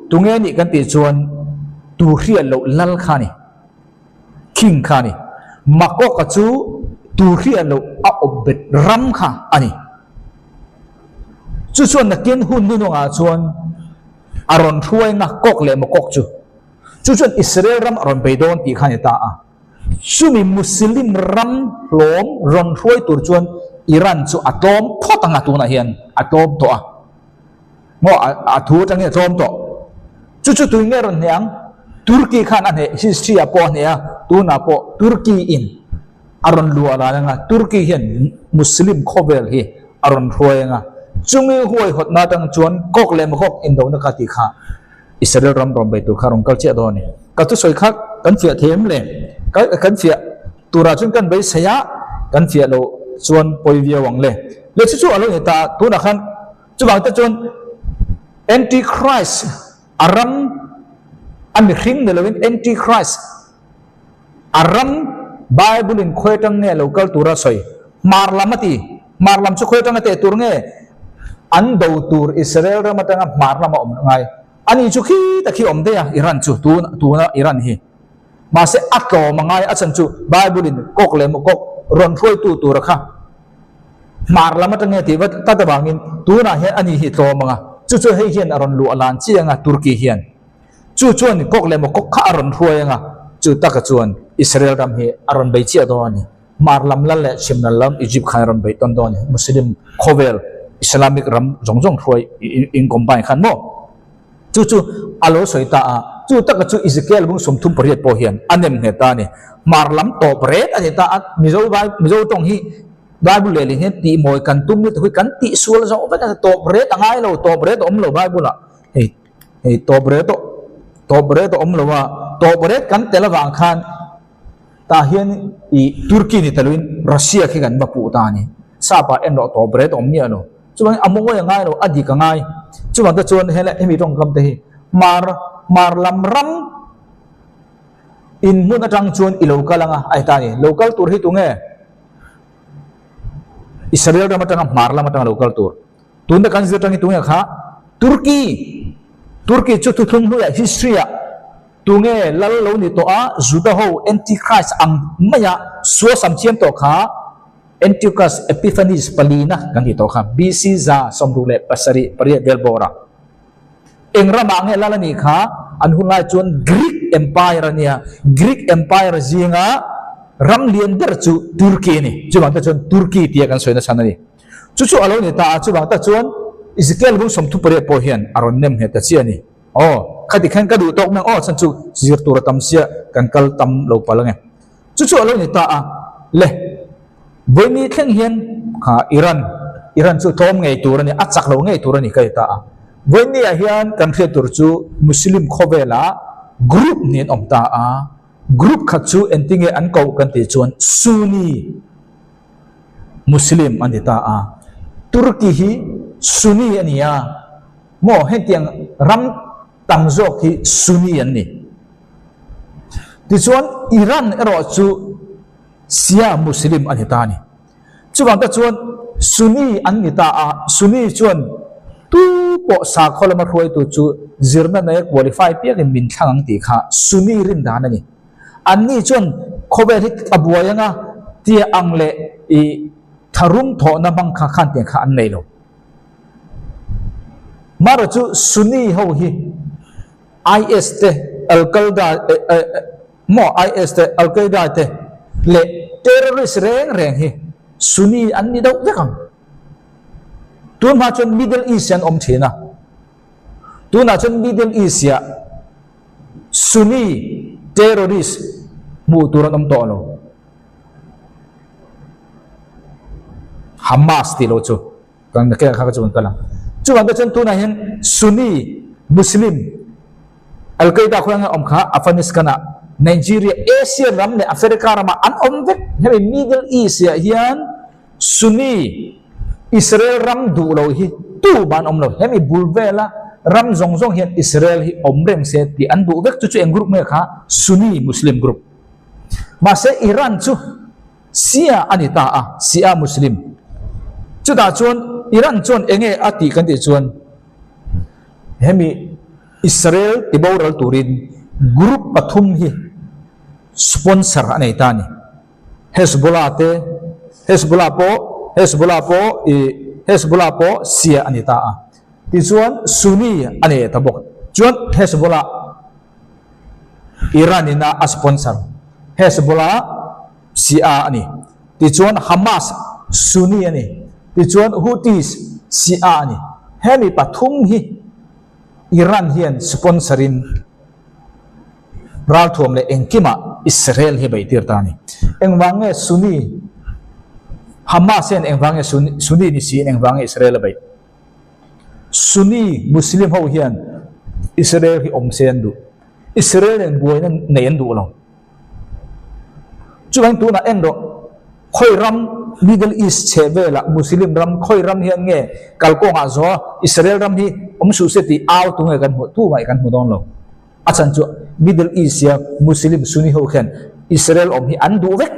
tunge nih kan tih chuan tu hriat loh lal kha a ni, king kha a ni. Makawk-a chu tu hriat loh a awp bet ram kha a ni. Chu chuan nakin hun hnuhnungah chuan a rawn hruaina Kawk leh Makawk chu Chu chuan Israel ram a rawn bei dawn tih kha a ni ta a. Chumi Muslim ram hlawm rawn hruai tur chuan Iran chu a tlawm phawt ang a tunah hian a tlawm tawh a. Maw a thu atangin a tlawm tawh. Chu chu tui nge rawn hneh ang? Turkey khan a hneh, history ah pawh a hneh a, tunah pawh Turkey in a rawn luah dan ang a, Turkey hian Muslim khawvel hi a rawn hruai ang a. Chumi huaihawtna atang chuan kawk leh makawk indona kha tih kha Israel ram rawn bei tur kha rawn kal chiah dawn a ni. Ka thusawi kha kan fiah thei em le? Ka kan fiah turah chuan kan beisei a, kan fiah loh chuan pawi viau ang le. Le chu chu a lo ni ta a, tunah khan chuvang te chuan Antichrist a ram a mihring ni loin Antichrist A ram Bible in khawi atang nge lo kal tura sawi? Hmar lam a ti. Hmar lam chu khawi atanga teh tur nge? An do tur Israel ram atanga hmar lama awm ngai. Ani chu khi tak hi awm daih a, Iran chu, tun tuna Iran hi. Mahse a tlawm a ngai, a chhan chu Bible in kawk leh maw kawk rawn hruaitu tura kha hmar lam atang nge tih vat tat avangin tunah hian ani hi tlawm ang a. Chu chu hei hian a rawn luah lan chiang a Turkey hian. Chu chuan kawk leh maw kawk kha a rawn hruai ang a, chu taka chuan Israel ram hi a rawn bei chiah dawn a ni. Hmar lam lal leh chhim lam lam Egypt khan a rawn bei tawn dawn a ni. Muslim khawvel Islamic ram zawng zawng hruai in combine khan maw? Chu chu a lo sawi ta a, chu taka chu Ezekiel bung 38 pawh hian a nem nghet ta a ni. Hmar lam tawp ret a ni ta a, Mizo Mizo tawng hi Bible lehling hian tihmawi kan tum lutuk hi kan tihsual zawh vek a ni. Tawp ret a ngai lo, tawp ret a awm lo Bible ah. Hei. Hei tawp ret aw tawp ret a awm lo a, tawp ret kan tel avang khan tah hian ih Turkey ni taloin Russia khi kan va puh ta a ni. Sapa en rawh tawp ret a awm miah lo. Chuvangin a mawi a ngai lo, a dik a ngai. Chuvang te chuan hela hemi tawngkam te hi hmar hmar lam ram in hmun atang chuan i lo kal ang a, a ti ta a ni. Lo kal tur hi tunge? Israel ram atanga hmar lam atanga lo kal tur. Tuna kan zir tangin tunge kha Turkey Turkey chu thuthlung hnuaiah history ah tunge lal lo ni tawh a Juda ho Antichrist ang maia suasam thiam tawh kha Antiochus Epiphanes palina kan tih tawh kha BC 178 vel bawr ah eng ramah nge lal a nih kha an hun lai chuan Greek Empire a nia Greek Empire zinga ram lian ber chu Turkey a ni chuvang te chuan Turkey tia kan sawi nasa a ni. Chu chu a lo ni ta a, chuvang tak chuan Ezekiel bung 38 pawh hian a rawn nem nghet ta chiah a ni. Aw, khati khan ka duh tawk mai ang, aw chhan chu zir tur a tam sia kan kal tam lo palh ange. Chu chu a lo ni ta a, le vawiini thleng hian kha Iran, Iran chu tlawm ngei tur a ni, a chak lo ngei tur a ni ka ti ta a. Vawiini ah hian kan hriat tur chu Muslim khawvelah group nen awm ta a, group khat chu engtinge an koh kan tih chuan Sunni, Muslim a ni ta a, Turkey hi Sunni a ni a, maw hetiang ram tam zawk hi Sunni an ni. Tichuan Iran erawh chu Shia Muslim a ni ta a ni. Chuvang te chuan Sunni an ni ta a, Sunni chuan tu pawh sakhaw lama hruaitu chu zirna nei a qualify piakin min thlang ang tih kha Sunni rindan a ni. Anni chuan khawvel hi a buai anga tia ang leh i tharum thawhna hmang kha khan tiang kha an nei lo. Mara chu Sunni ho hi IS te, Al-Qaeda maw IS te, Al-Qaeda te leh terrorist reng reng hi Sunni an ni deuh vek ang. Tun hma chuan Middle East an awm thin a. Tunah chuan Middle East ah Sunni terrorist hmuh tur an awm tawh lo. Hamas tih loh chu kan kha kha chu kan kal ang. Chuvang te chuan tunah hian Sunni Muslim Al-Qaeda khawi anga awm kha Afghanistan ah, Nigeria, Asia ram leh Africa ramah an awm vek. Hemi Middle East ah hian Sunni Israel ram duh lo hi tumah an awm lo. Hemi bul vela ram zawng zawng hian Israel hi awm reng se tih an duh vek. Chu chu eng group nge kha? Sunni Muslim group. Mahse Iran chu Shia a ni ta a, Shia Muslim. Chutah chuan Iran chuan eng nge a tih kan tih chuan hemi Israel tiboral turin group pathum hi sponsor a nei ta a ni. Hezbollah te, Hezbollah pawh, Hezbollah pawh i Hezbollah pawh Shia a ni ta a. Tichuan Sunni a nei ta bawk. Chuan Hezbollah Iran in a sponsor. Hezbollah Shia a ni. Tichuan Hamas Sunni a ni. Tichuan Houthis Shia a ni. Hemi pathum hi Iran hian sponsor in ralthuam leh engkimah Israel hi beih tir ta a ni. Engvang nge Sunni Hamas hian engvang nge Sunni ni siin engvang nge Israel a beih? Sunni Muslim ho hian Israel hi awm se an duh. Israel nen buaina nei an duh lo. Chuvangin tunah en rawh, khawi ram Middle East chheh velah Muslim ram khawi ram hian nge kalkawngah zawh a Israel ram hi awm suh se tih au tu nge kan hmuh tu mah kan hmu dawn lo. A chhan chu Middle East ia Muslim Sunni ho khian Israel awm hi an duh vek.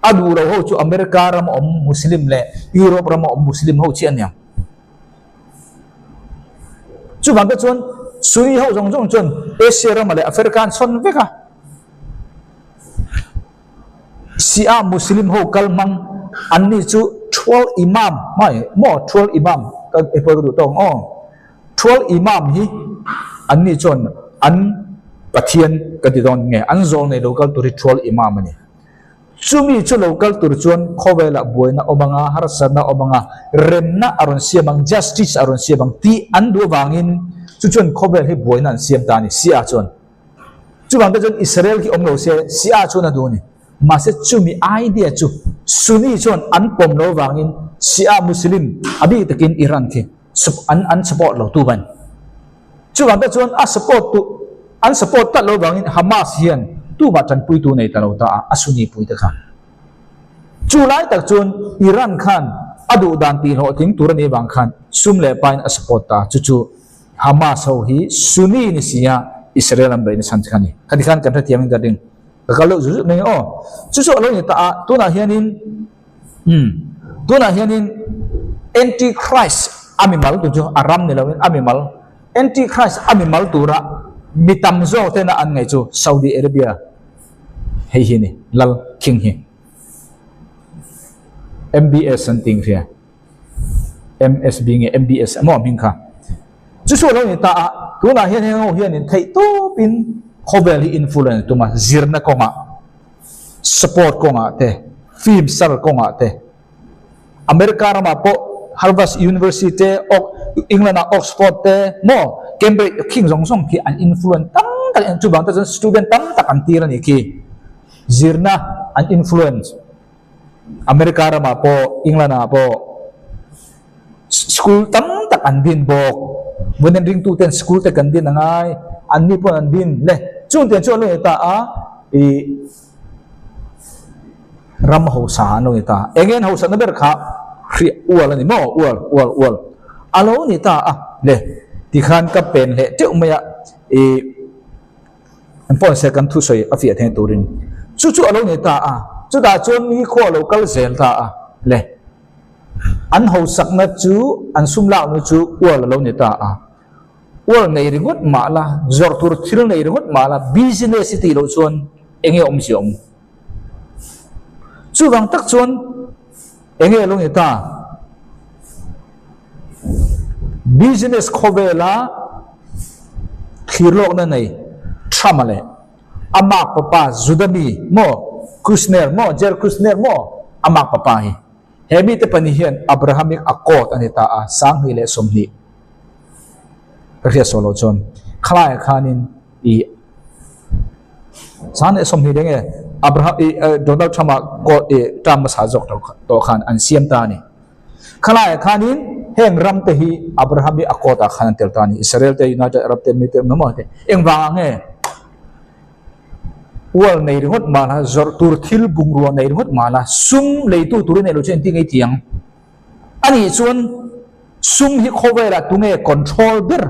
A duh lo ho chu America rama awm Muslim leh Europe rama awm Muslim ho chiah aniang. Chuvang te chuan Sunni ho zawng zawng chuan Asia rama leh Africa an sawn vek a. Shia Muslim ho kal hmang an ni chu Thual Imam mai maw Thual Imam ka ei pawh ka duh tawk ang aw Thual Imam hi an ni chuan an Pathian ka ti dawn nge an zawl nei lo kal tur hi Thual Imam a ni. Chumi chu lo kal tur chuan khawvelah buaina awm anga, harsatna awm anga, remna a rawn siam ang, justice a rawn siam ang tih an duh avangin chu chuan khawvel hi buaina an siam ta a ni, Shia chuan. Chuvang te chuan Israel khi awm lo se Shia chuan a duh a ni. Mahse chumi idea chu Sunni chuan an pawm lo avangin Shia Muslim a bik takin Iran khi an an support lo tu ban. Chuvang te chuan a support tu an support tlat lo avangin Hamas hian tumah tanpui tu nei ta lo ta a, a Sunni pui te kha. Chu lai tak chuan Iran khan a duh dan tih hlawhtling tur a nih avang khan sum leh pain a support ta chu chu Hamas ho hi Sunni ni si a, Israel an beihna chhan kha a ni. Khati khan kan hrethiam in ka ring. Ka kal deuh zut zut mai aw. Chu chu a lo ni ta a, tunah hianin umm tunah hianin Anti-Christ a mimal tur chu a ram ni loin a mimal Anti-Christ a mimal tura mi tam zawk tena an ngaih chu Saudi Arabia hei hi a ni, lal king hi. MBS an tih hria. MSB nge MBS emaw a hming kha. Chu chu a lo ni ta a, tunah hian heng ho hianin theih tawpin khawvel hi influence tum a, zirna kawngah, support kawngah te, film star kawngah te, America ramah pawh Harvard University te, England ah Oxford te maw Cambridge khing zawng zawng khi an influence tam tak in chuvang te chuan student tam tak an tir a nih khi. Zirna an influence. America ramah pawh England ah pawh school tam tak an din bawk. Vawiin ringtu ten school te kan din a ngai, an ni pawh an din le. Chung tiang chu an lo ni ta a, ih ram hausa an lo ni ta. Eng nge an hausa na ber kha hriah ual a ni maw? Ual, ual, ual a lo ni ta a le. Tikhan ka pen hleh teuh mai a, ih. An pawn se kan thusawi a fiah thei turin chu chu a lo ni ta a, chutah chuan mi khaw a lo kal zel ta a le. An hausakna chu an sum lakna chu ual a lo ni ta a, ual nei ringawt mah la, zawrh tur thil nei ringawt mah la, business i tih loh chuan eng nge awmzia awm? Chuvang tak chuan eng nge a lo ni ta? Business khawvela thlir lawkna nei Trump-a leh a mak papa Juda mi maw Kushner maw Jared Kushner maw a mak papa hi he mite pahnih hian Abrahamic Accord a ni ta a 2020 ka hriat saw loh chuan khalaiah khanin i 2020 leh nge Abraham i Donald Trump-a court i term hmasa zawk tawh khan an siam ta a ni. Khalaiah khanin heng ram te hi Abrahamic Accord ah khan an tel ta a ni. Israel te, United Arab te, mi te engemaw te. Engvangah nge Ual nei ringawt mah la, zawrh tur thil bungrua nei ringawt mah la, sum leitu turin nei lo chu engtin nge i ti ang? Anih chuan sum hi khawvelah tunge control ber?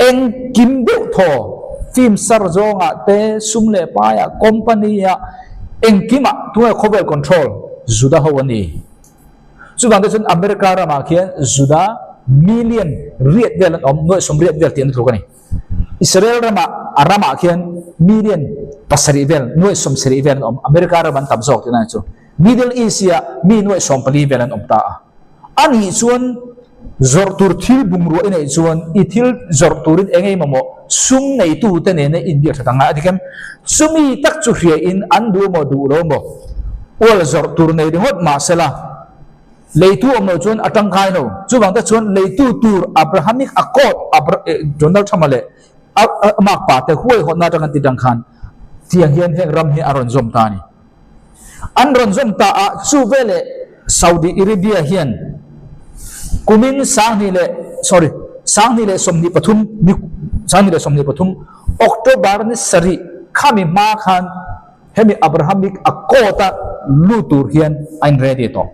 Engkim deuh thaw, film sar zawngah te, sum leh paiah, company ah, engkimah tunge khawvel control? Juda ho a ni. Chuvang te chuan America ramah khian Juda million riat vel an awm, nuaih sawm riat vel tih an tluk a ni. Israel ramah a ramah khian million pasarih vel, nuaih sawm sarih vel an awm, America ram an tam zawk tihna chu. Middle East-ah mi nuaih sawm pali vel an awm ta a. A nih chuan zawrh tur thil bungrua i neih chuan i thil zawrh turin eng ei mamawh sum neitute nena inbiak that ang a dik em? Chumi tak chu hriain an duh maw duh lo maw? Ual zawrh tur nei ringawt mahsela leitu awm loh chuan a tangkai lo. Chuvang te chuan leitu tur Abrahamic Accord Donald Trump-a leh a makpa te huaihawtna atang an ti tang khan tiang hian heng ram hi a rawn zawm ta a ni. An rawn zawm ta a, chu veleh Saudi Arabia hian kumin sanghnih leh sorry 2023 ni 2023 October ni sarih khami hma khan hemi Abrahamic Accord-a lut tur hian a in ready tawh.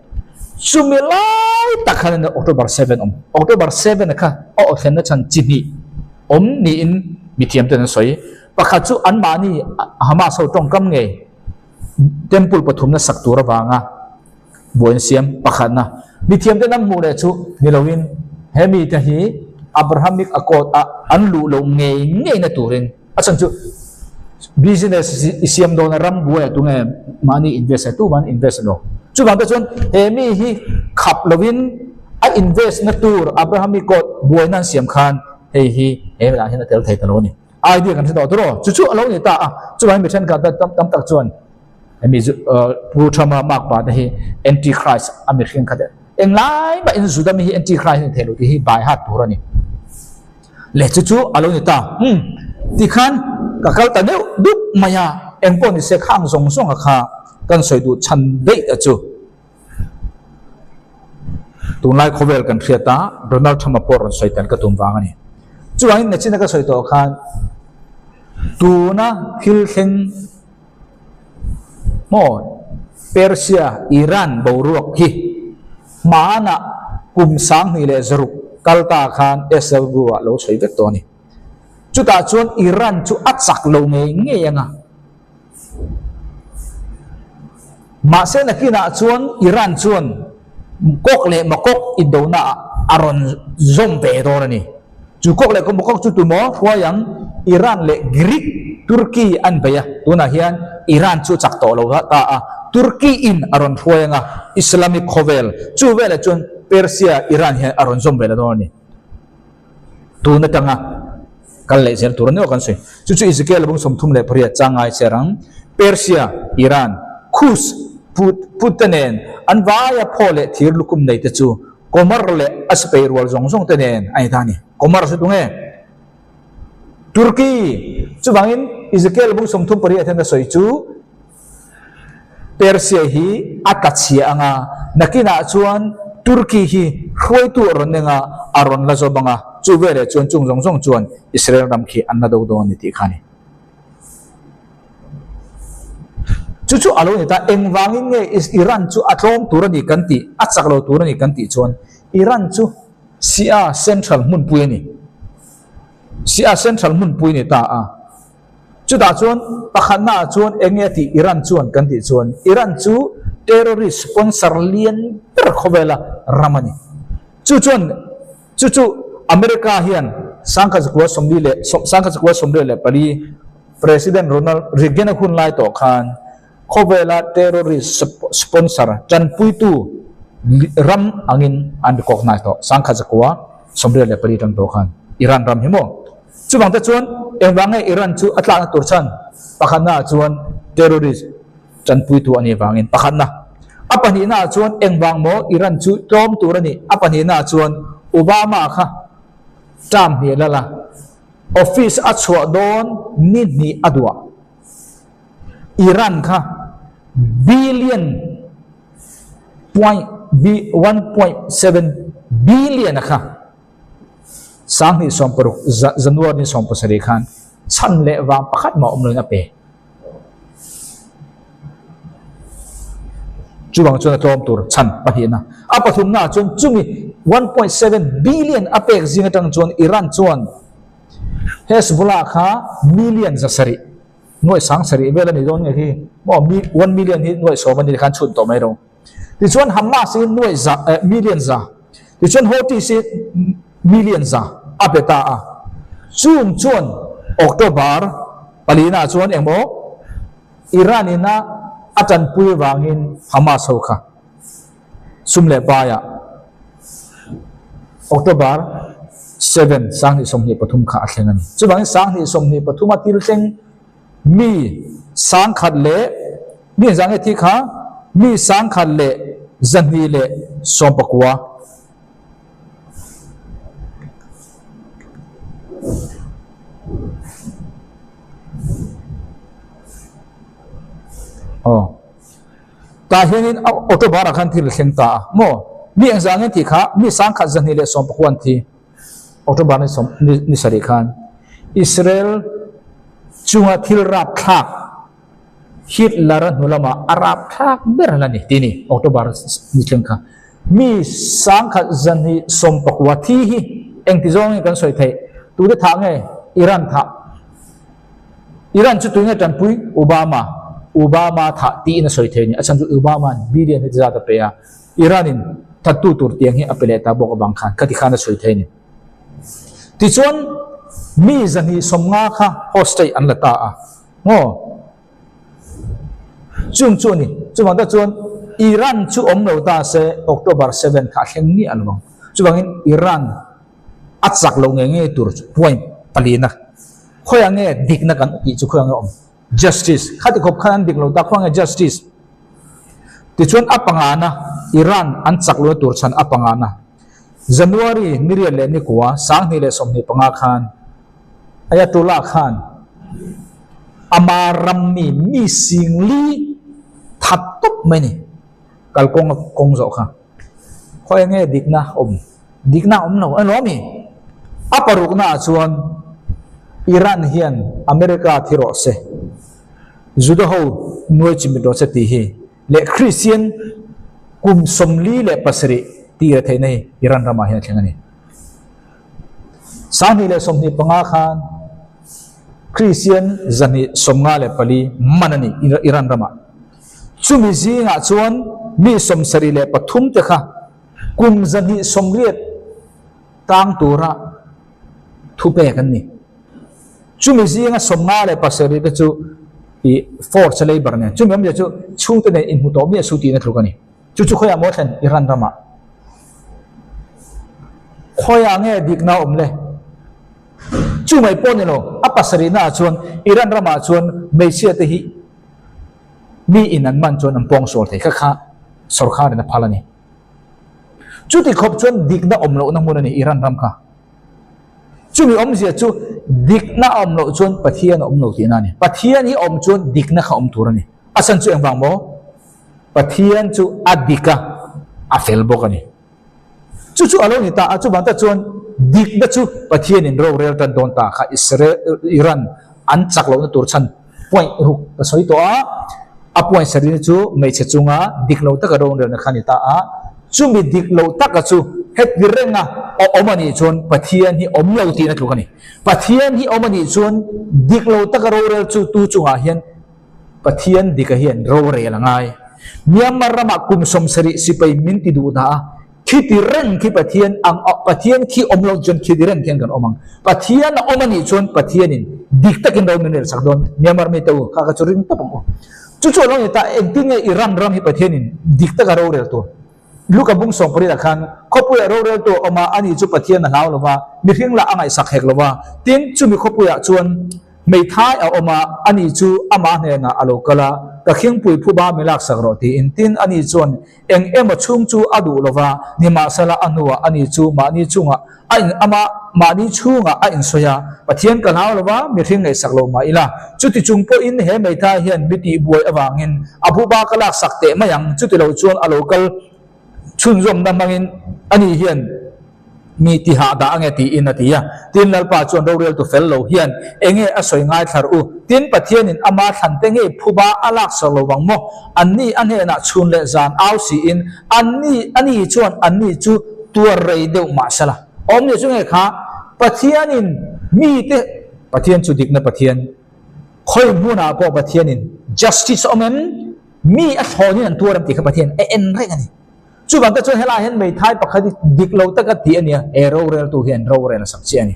Chumi lai tak khan October 7 awm. October 7 kha a awthlenna chhan chi hnih awm niin mithiam ten an sawi. Pakhat chu anmahni Hamas ho tawngkam ngei Temple pathumna sak tur avanga buai an siam pakhatna. Mithiam ten an hmuh leh chu ni loin he mite hi Abrahamic Accord ah an luh loh ngei ngei na turin a chhan chu business i siam dawn a ram buai ah tunge mahni invest a tuman invest lo. Chuvang te chuan he mi hi khap loin a invest na tur Abrahamic Accord buaina an siam khan hei hi he lah hian a tel thei ta lo a ni. Idea kan hre tawh tur aw. Chu chu a lo ni ta a. Chuvangin mi thenkhat tam tam tak chuan hemi zu Pu Trump-a mark pa te hi anti-Christ a mihring kha te englai mah in Juda mi hi anti-Christ a ni thei lo tih hi by heart tur a ni. Le chu chu a lo ni ta. Umm tikhan ka kal ta deuh dup mai a, engpawh ni se khang zawng zawng a kha kan sawi duh chhan daih a chu. Tunlai khawvel kan hriat a, Donald Trump-a pawh rawn sawi tan ka tum vang a ni. Chuvangin nachina ka sawi tawh khan tuna thil thleng maw Persia, Iran boruak hi hmanah kum 2006 kal ta khan SW-ah lo sawi vek tawh a ni. Chutah chuan Iran chu a chak lo ngei ngei ang a. Mahse nakinah chuan Iran chuan Gog leh Magog indona ah a rawn zawm ve dawn a ni. Chu Gog leh Magog chu tumaw hruai ang Iran leh Greek, Turkey an bei a, tunah hian Iran chu chak tawh lo ta a, Turkey in a rawn hruai ang a, Islamic khawvel chu veleh chuan Persia, Iran hian a rawn zawm ve la dawn a ni. Tun atanga kal leh zel tur a ni awk an sawi. Chu chu Ezekiel bung 38 changai che rang Persia, Iran, Kus, Put, Put te nen an vaia phaw leh thir lukhum nei te chu Gomer leh a sipai rual zawng zawng te nen a ni ta a ni. Gomer chu tunge? Turkey! Chuvangin Ezekiel bung 38 hian a sawi chu Persia hi a tla chhia ang a, nakinah chuan Turkey hi hruaitu a rawn eng a, a rawn la zawm ang a, chu veleh chuan chung zawng zawng chuan Israel ram khi an la do dawn a ni tih kha a ni. Chu chu a lo ni ta, engvangin nge Iran chu a tlawm tur a ni kan tih, a chak lo tur a ni kan tih chuan Iran chu Shia Central hmunpui a ni. Shia Central hmunpui a ni ta a. Chutah chuan pakhatnaah chuan eng nge a tih Iran chuan kan tih chuan Iran chu terrorist sponsor lian ber khawvela ram a ni. Chu chuan chu chu America hian 1944 President Ronald Reagan-a hun lai tawh khan khawvela terrorist sponsor tanpuitu ram angin an recognize tawh 1984 tang tawh khan Iran ram hi maw. Chuvang te chuan engvang nge Iran chu a tlakna tur chhan? Pakhatna ah chuan terrorist tanpuitu a nih vangin pakhatna. A pahnihna ah chuan engvang maw Iran chu tlawm tur a nih? A pahnihna ah chuan Obama kha term hnih lal a, office a chhuah dawn ni hnih a duah. Iran kha billion point. 1.7 billion a kha 2016 January ni 17 khan chhan leh vang pakhat mah awm loin a pe. Chuvang chuan a tlawm tur chhan pahnihna. A pathumnaah chuan chumi 1.7 billion a pek zing atang chuan Iran chuan Hezbollah kha million 700, nuaih 700 vel a ni dawn nge khi maw, one million hi nuaih sawm a ni khan chhun tawh mai lo. Tichuan Hamas hi nuaih za, million za, tichuan Houthis hi million za a pe ta a. Chung chuan October palina chuan engmaw Iran ina a tanpui vangin Hamas ho kha sum leh paiah October 7, 2023 kha a thleng a ni. Chuvangin 2023 a thil thleng mi 10,000 leh mi engzah nge thi kha mi 1,219. Aw. Tah hianin auto bar ah khan thil a thleng ta a maw? Mi engzah nge tih kha mi 1,219 an thi auto bar ni sawm ni sarih khan Israel chunga thil rapthlak Hitler a hnu lamah a rapthlak ber la ni tih ni auto bar ni thleng kha mi 1,219 thi hi engti zawng nge kan sawi theih tute thah nge Iran thah Iran chu tuinge tanpui Obama, Obama thah tiin a sawi thei a ni. A chhan chu Obama-a'n billion heti zat a pe a, Iran-in thattu tur tiang hi a pe leh ta bawk avang khan khati khan a sawi thei a ni. Tichuan, mi 250 kha hostage an la ta a, maw? Chung chu a ni. Chuvang tak chuan Iran chu awm lo ta se October 7 kha a thleng miah lo ang. Chuvangin Iran a chak lo ngei ngei tur chu point palina khawiah nge dikna kan tih chu khawiah nge awm justice khati khawp khan an dik lo ta khawiah nge justice tichuan a pangana Iran an chak lo tur chhan a pangana January ni riat leh ni kua 2025 khan Ayatollah khan ama ram mi mi singli that tawp mai ni kalkawng a kawng zawh kha khawiah nge dikna awm Dikna awm lo a lawm i. A paruknaah chuan Iran hian America thi rawh se, Juda ho nuai chimit rawh se tih hi leh Kristian kum 47 tih reh theihna hi Iran ramah hian a thleng a ni. 2025 khan Kristian 254 man a ni Iran ramah. Chumi zingah chuan mi 73 te kha Kum 280 tang tura thu pek an ni. Chumi zinga 57 te chu i force labour nen. Chumi awmzia chu chhungte nen inhmu tawh miah su tihna tluk a ni. Chu chu khawiah maw thlen Iran ramah. Khawiah nge dikna awm le? Chu mai pawh ni lo, a pasarihna ah chuan Iran ramah chuan hmeichhia te hi mi in an man chuan an pawng sual thei kha kha sorkar in a phal a ni. Chuti khawp chuan dikna awm lohna hmun a ni Iran ram kha. Chumi awmzia chu dikna a awm loh chuan Pathian a awm lo tihna a ni. Pathian hi awm chuan dikna kha awm tur a ni. A chhan chu engvang maw? Pathian chu a dik a, a fel bawk a ni. Chu chu a lo ni ta a, chuvang tak chuan dikna chu Pathianin rorel tan dawn ta kha Israel, Iran an chak lohna tur chhan point ruk ka sawi tawh a, a point sarihna chu hmeichhe chunga dik lo taka rorelna kha a ni ta a, chumi dik lo taka chu heti renga a awm a nih chuan Pathian hi awm lo tihna tluk a ni. Pathian hi awm a nih chuan dik lo taka rorel chu tu chungah hian Pathian dika hian rorel a ngai. Myanmar ramah kum 70 sipai min ti duh dah a, khi ti reng khi Pathian ang Pathian khi awm lo chuan khi ti reng khian kan awm ang. Pathian a awm a nih chuan Pathianin dik takin ro min rel sak dawn. Myanmar mi te u kha kha chu ring tawp ang u. Chu chu a lo ni ta, engtin nge Iran ram hi Pathianin dik taka rorel tur? Luka bung 18 ah khan khawpuiah roreltu a awm a, ani chu Pathian a hlau lo va, mihring lah a ngaihsak hek lo va. Tin, chumi khawpuiah chuan hmeithai a awm a, ani chu amah hnenah a lo kal a, Ka khingpui phuba mi laksak rawh tiin. Tin, ani chuan eng emaw chhung chu a duh lo va, nimahsela a hnuah ani chu mahni chungah a in ama mahni chhungah a insawi a, Pathian ka hlau lo va, mihring ngaihsak lo mah ila, chuti chung pawhin he hmeithai hian mi tihbuai avangin a phuba ka laksak teh mai ang, chuti lo chuan a lo kal. Chhunzawmna hmangin ani hian mi tihah dah ange tiin a ti a. Tin, Lalpa chuan roreltu fel lo hian enge a sawi ngaithlar u? Tin, Pathianin ama thlante ngei phuba a lak sak lo vang maw? Anni a hnenah chhun leh zan au siin anni ani chuan anni chu tuar rei deuh mah sela. Awmzia chu nge kha? Pathianin mite Pathian chu dikna Pathian, khawi hmunah pawh Pathianin justice a awm em? Mi a thlawnin an tuar em tih kha Pathian a en reng a ni. Chuvang te chuan helaiah hian meithai pakhat hi dik lo taka tih a nia, he roreltu hian rorel a sak chiah a ni.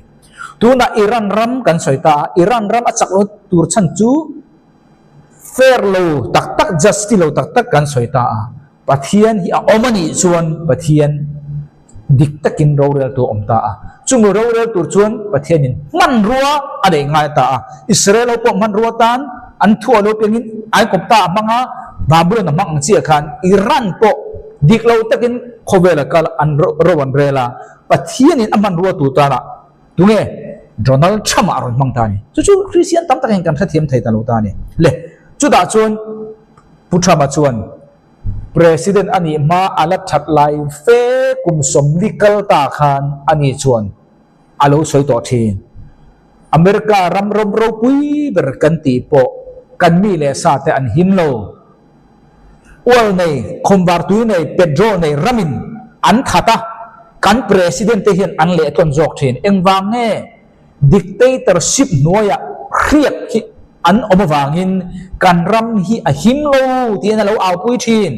Tunah Iran ram kan sawi ta a, Iran ram a chak lo tur chhan chu fair lo tak tak, justice lo tak tak kan sawi ta a. Pathian hi a awm a nih chuan Pathian dik takin roreltu a awm ta a. Chumi rorel tur chuan Pathianin hmanrua a neih ngai ta a. Israel ho pawh hmanrua tan an thu a lo piangin Aikawpta a hmang a, Babylon a hmang ang chiah khan Iran pawh dik lo takin khawvel a kal an ro an rel a. Pathianin a hmanrua tur tana tunge Donald Trump a rawn hmang ta a ni. Chu chu Christian tam takin kan hrethiam thei ta lo ta a ni. Le, chutah chuan Pu Trump-a chuan President a nih hma a la that lai fe kum sawmli kal ta khan a ni chuan a lo sawi tawh thin. America ram rawm ropui ber kan tih pawh kan mi leh sa te an him lo. Oil nei, khawmvar tui nei, petrol nei ramin an that a, kan President te hian an lehtlawn zawk thin. Engvang nge? Dictatorship hnuaiah hriat hi an awm avangin kan ram hi a him lo tiin a lo aupui thin.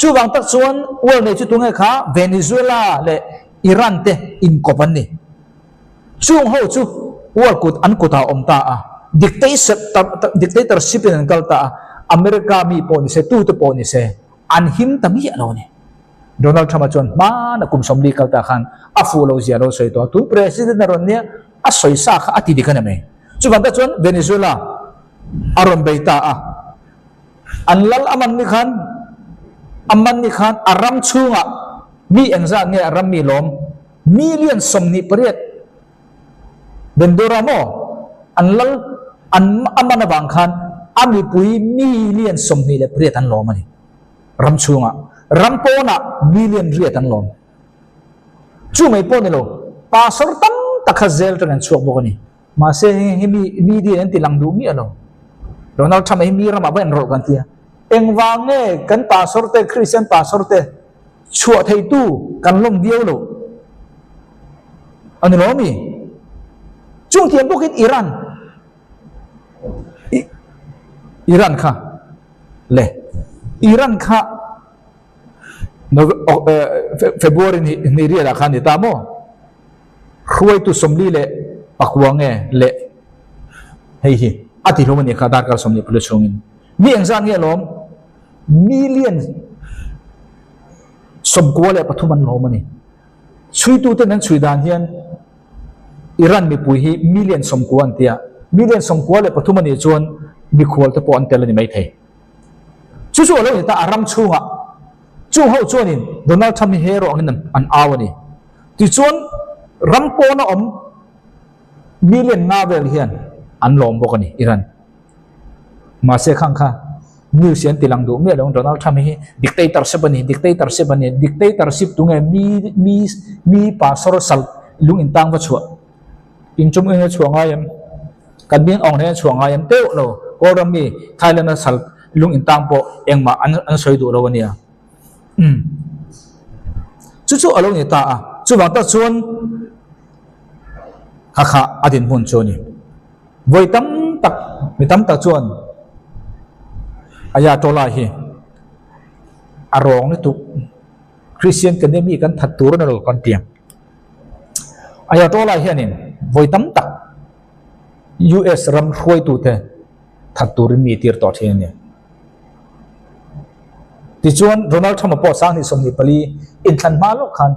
Chuvang tak chuan world nei chu tunge kha Venezuela leh Iran te inkawp an ni. Chung ho chu world kut an kutah a awm ta a, dictatorship in an kal ta a, America mi pawh ni se, tute pawh ni se an him ta miah lo a ni. Donald Trump-a chuan hmana kum 40 kal ta khan a fuh lo zia lo sawi tawh a, tun President a rawn nia a sawi sa kha a ti dik a ni mai. Chuvang ta chuan Venezuela a rawn bei ta a, an lal a man ni khan a man ni khan a ram chhungah mi engzat nge a ram mi lawm million 28 Bendora maw an lal an a man avang khan a mipui million 28 an lawm a ni. Ram chhungah, ram pawnah million riat an lawm. Chu mai pawh ni lo, pastor tam tak kha zel atangin an chhuak bawk a ni. Mahse heng hi mi media in an ti lang duh miah lo. Donald Trump-a hi mi ramah va inrawlh kan ti a. Engvang nge kan pastor te, Christian pastor te chhuah theitu kan lawm viau lo a ni lo mi? Chung thiam bawkin Iran, Iran kha Le Iran kha February ni ni rialah khan ni ta maw? Hruaitu 44 nge le hei hi a ti hlawm a nih kha darkar 24 chhungin. Mi engzat nge lawm? Million 93 an lawm a ni. Chhuituten an chhui dan hian Iran mipui hi million 90 an ti a, million 93 a nih chuan mikhual te pawh an tel a ni maithei. Chu chu a lo ni ta, a ram chhungah chung ho chuanin Donald Trump hi hero angin an au a ni. Tichuan ram pawna awm million nga vel hian an lawm bawk a ni Iran. Mahse khang kha news hi an ti lang duh miah lo ang Donald Trump hi dictatorship a ni, dictatorship a ni, dictatorship tunge mi mi mi pastor sal lung in tang va chhuah in chung eng a chhuah ngai em kan bing awng hleng a chhuah ngai em teuh lo Kawlram mi Thailand a sal lung in tang pawh engmah an an sawi duh lo a nia umm chu chu a lo ni ta a chuvang tak chuan kha kha a dinhmun chu a ni. Vawi tam tak, mi tam tak chuan Ayatollah hi a rawng lutuk, Christian kan nia mi kan that tur a ni lo kan ti. Ayatollah hianin vawi tam tak US ram hruaitute that turin mi tir tawh thin a ni. Tichuan Donald Trump-a pawh 2024 inthlan hma lawk khan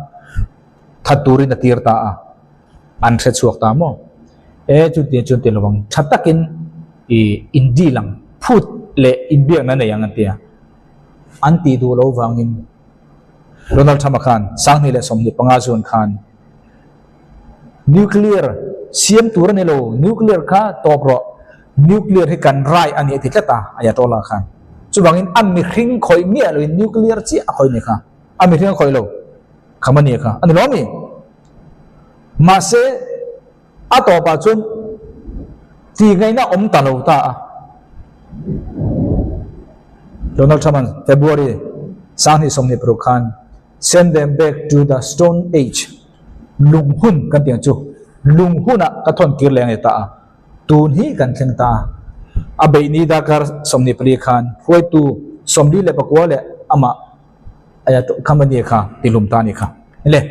that turin a tir ta a. An hre chhuak ta maw? E, chuti chuan ti lovang, tha takin i in deal ang, phut leh inbiakna nei ang an ti a. An tih duh loh vangin Donald Trump-a khan 2025 June khan nuclear siam tur a ni lo, nuclear kha tawp rawh, nuclear hi kan rai a ni a ti tlat a, Ayatollah khan. Chuvangin a mihring khawih miah loin nuclear chiah a khawih ni kha. A mihring a khawih lo. Khamenei kha a ni lo mi? Mahse, a tawpah chuan tihngaihna awm ta lo ta a. Donald Trump-a'n February 2026 khan Send them back to the stone age, lung hun kan tih ang chu, lung hunah ka thawn kir leh ang e ta a, tun hi kan thleng ta a. A beih ni darkar 24 khan hruaitu 44 leh amah Ayatollah Khamenei kha tihlum ta a nih kha. Le,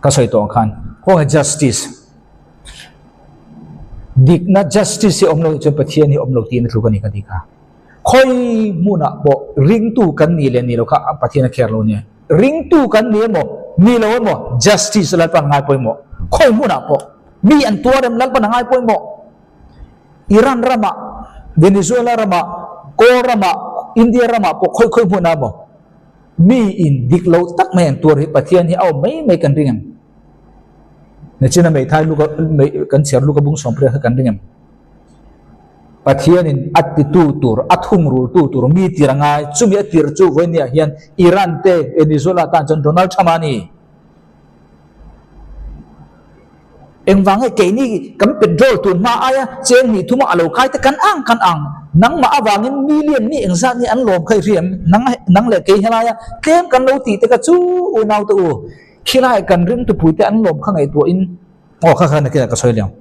ka sawi tawh ang khan khawnge justice, dikna justice hi awm lo chuan Pathian hi awm lo tiin a tluk a ni ka tih kha. Khawi hmunah pawh ringtu kan nih leh nih lo kha Pathian a kher lo nia. Ringtu kan ni emaw, ni lo emaw justice Lalpan a ngai pawimawh. Khawi hmunah pawh mi an tuar em Lalpan a ngai pawimawh. Iran ramah, Venezuela ramah, Kawl ramah, India ramah pawh khawi khawi hmunah emaw mi in dik lo tak mai an tuar hi Pathian hi a awm mai mai kan ring em? Nachina meithai luka kan chhiar luka bung sawmpriat kha kan ring em? Pathianin a titu tur, a thungrultu tur mi tir a ngai. Chumi a tir chu vawinia hian Iran te, Venezuela tan chuan Donald Trump a ni. Engvang nge keini kan petrol tun hma aia cheng hnih thuma a lo kai te kan ang kan ang. Nangmah avangin million mi engzat nge an lawm kha i hriam? Nang nang leh kei helaia tlem kan lo tih te kha chu unau te u. Khilai kan ringtupui te an lawm kha ngaihtuahin aw kha kha nakinah ka sawi liang.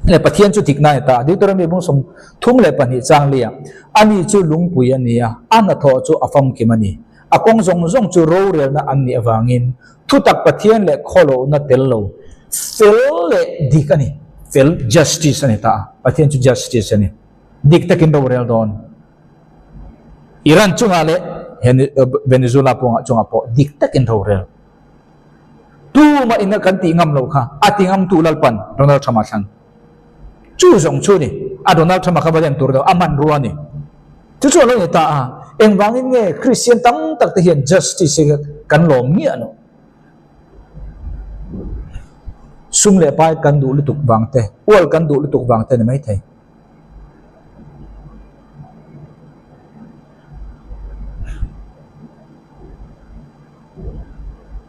Leh Pathian chu dikna a ni ta. Deuteronomy bung 32 chang lia, Ani chu lungpui a ni a, a hnathawh chu a famkim a ni. A kawng zawng zawng chu rorelna an nih avangin thutak Pathian leh khawlohna tel lo, fel leh dik a ni. Fel, justice, a ni ta a. Pathian chu justice a ni. Dik takin rorel dawn. Iran chungah leh Venezuela chungah pawh dik takin rorel. Tumah ina kan tih ngam loh kha a ti ngamtu Lalpan Donald Trump a thlang. Chu zawng chu ni a Donald Trump a kha va den tur deuh a hmanrua a ni. Chu chu a lo ni ta a, engvangin nge Christian tam tak te hian justice hi kan lawm miah loh. Sum leh pai kan duh lutuk vang te, ual kan duh lutuk vang te ni maithei.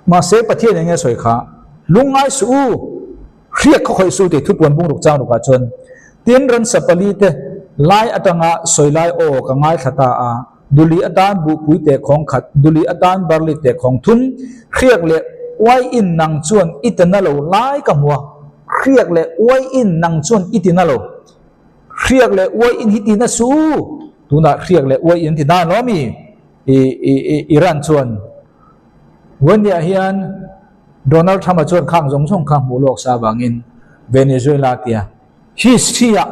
Mahse, Pathian eng nge sawi kha? Lungngai suh u! Hriak khaw khawih suh tih thupuan bungruk chang rukah chuan tin ransa pali te lai atanga sawi lai aw ka ngaithla ta a, duli atan buhpui teh khawng khat, duli atan barli teh khawng thum, hriak leh uai in nang chuan i ti na lo lai ka hmu a, hriak leh uai in nang chuan i ti na lo, hriak leh uai in hi ti na suh u! Tunah hriak leh uai in an ti dan lo ami? Iran chuan Wendy-ah hian Donald Trump-a chuan khang zawng zawng kha hmuh lawk sa avangin Venezuela tia history-ah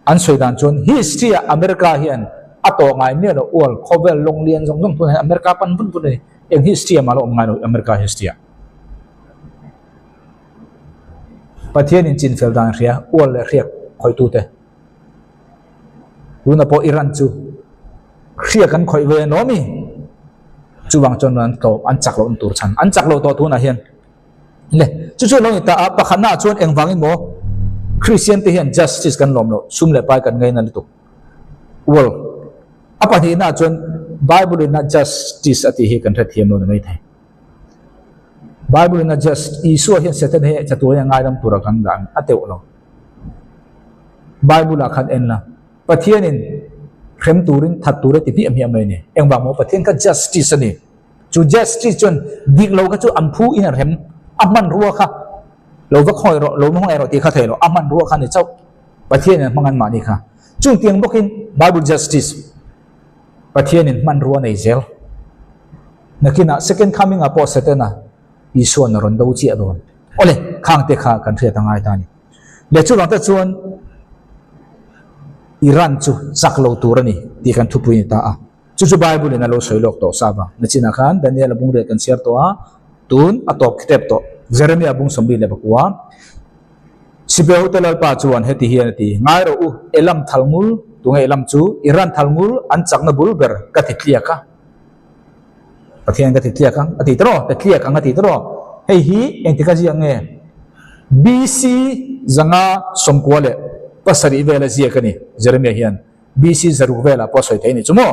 an sawi dan chuan history-ah America hian a tawh ngai miah loh ual khawvel lawng lian zawng zawng tunah hian America pan vun vun a ni. Eng history-ah mah la awm ngai lo America history-ah. Pathianin chinfel dan hria ual leh hriak khawihtute. Tuna pawh Iran chu hria kan khawih ve a mi? Chuvang chuan an tlawm, an chak loh na tur chhan an chak loh tawh tunah hian. Le, chu chu lo ni ta a, pakhatnaah chuan engvangin maw Christian te hian justice kan lawm loh, sum leh pai kan ngaina lutuk. Well, a pahnihnaah chuan Bible in a justice a tih hi kan hrethiam lo ni maithei. Bible in a just, Isua hian Satan hi chatuan a ngaidam tura kan dah a teuh lo. Bible ah khan en la, Pathianin hrem turin that tur a ti hmiah hmiah mai a ni. Engvang maw Pathian kha justice a ni. Chu justice chuan dik lo kha chu an phu in a rem, a hmanrua kha lo va khawi rawh, lo va hmangaih rawh tih kha thei lo, a hmanrua kha a ni chauh. Pathianin a hmang an mahni kha. Chungtiang bawkin Bible justice, Pathianin hmanrua nei zel. Nakinah second coming ah pawh Setana Isua'n a rawn do chiah dawn. Awle, khangte kha kan hriat a ngai ta a ni. Leh chuvang te chuan Iran chu chak lo tur a ni tih kan thupui a ni ta a. Chu chu Bible in a lo sawi lawk tawh sa vang. Nachinah khan Daniel a bung riat kan chhiar tawh a, tun a tawp tep tawh. Jeremiah bung 49. Sipehote Lalpa chuan heti hian a ti, Ngai rawh u, Elam thalngul, tunge Elam chu? Iran thalngul an chakna bul ber ka ti tliak a. Pathian ka ti tliak ang a ti tawh, ka tliak ang a ti tawh. Hei hi engtik a ziak nge? BC 597 vela ziak a ni, Jeremiah hian BC 600 velah pawh a sawi thei a ni chu maw?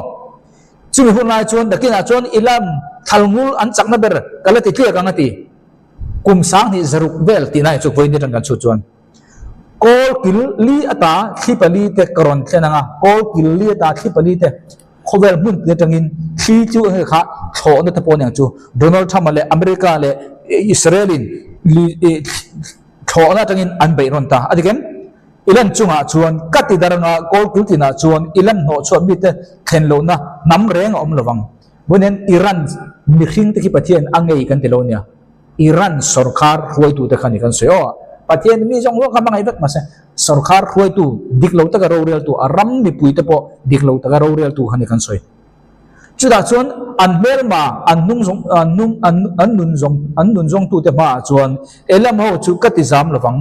Chumi hun lai chuan nakinah chuan i lam. Thalngul an chakna ber ka la ti tliak ang a ti. Kum 2000 vel tihna hi chu vawiin atang kan chhut chuan kawl kil li ata thli pali te ka rawn thlen ang a, kawl kil li ata thli pali te khawvel hmun tin atangin thli chu enge kha thlawhna te pawh a ni ang chu. Donald Trump-a leh America leh Israel-in thlawhna atangin an beih rawn ta a dik em? I lan chungah chuan ka ti dar anga kawl kil tinah chuan i lan hnawh chhuah mite thlen lohna hnam reng a awm lovang. Vawiin Iran mihring te khi Pathian a ngei kan ti lo nia. Iran sorkar hruaitu te kha ni kan sawi aw. Pathian mi zawng zawng kha hmangaih vek mahse sorkar hruaitu dik lo taka roreltu a ram mipui te pawh dik lo taka roreltu kha ni kan sawi. Chutah chuan an hmelma an hnung zawng an hnung an an nun zawng an nun zawngtu te hmaah chuan Elam ho chu ka ti zam lovang.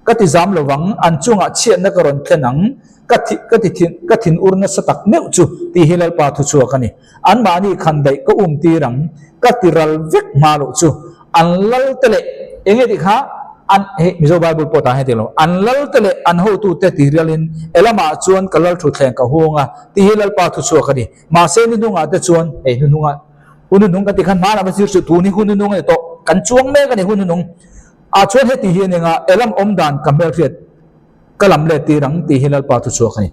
Ka ti zam lo vang, an chungah chhiatna ka rawn thlen ang, ka thi, ka ti thin, ka thin ur nasa tak meuh chu, tih hi Lalpa thu chhuak a ni. Anmahni khan daih ka um tir ang, ka ti ral vek hma loh chu. An lal te leh, eng nge tih kha, an, hei Mizo Bible pawh tah hian ti lo, an lal te leh an hotute ti rialin, Elamah chuan ka lal thutthleng ka huang a, tih hi Lalpa thu chhuak a ni. Mahse hnuhnungah te chuan, hei hnuhnungah, hun hnuhnung kan tih khan hmanah va zir suh, tun hi hun hnuhnung a ni tawh, kan chuang mek a ni hun hnuhnung. Ah chuan heti hi a ni nga, Elam awm dan ka hmelhriat ka lam let tir ang tih hi Lalpa thu chhuak a ni.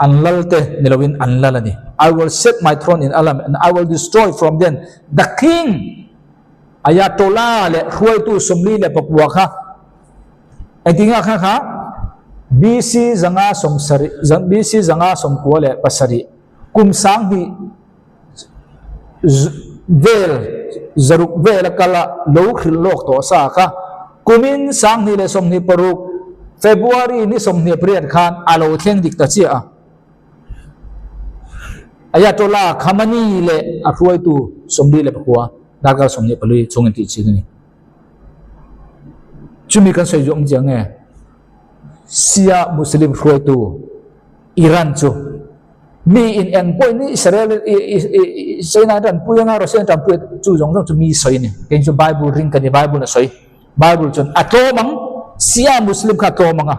An lal te ni loin an lal a ni. I will set my throne in Elam and I will destroy from then the king Ayatollah leh hruaitu 44 kha engtinga kha kha BC 570 BC 597 kum 2000 vel 600 vel a kal a lo hrilh lawk tawh sa kha kumin 2026 February ni 28 khan a lo thleng dik ta chiah a. Ayatollah Khamenei leh a hruaitu 49 darkar 24 chhung in tih chin a ni. Chumi kan sawi zawng chiang nge Shia Muslim hruaitu Iran chu Mi in eng pawhin ni Israel China an tanpui anga Russia an tanpui chu zawng zawng chu mi sawi a ni. Kei chu Bible ring ka ni Bible a sawi. Bible chuan a tlawm ang Shia Muslim kha a tlawm ang a.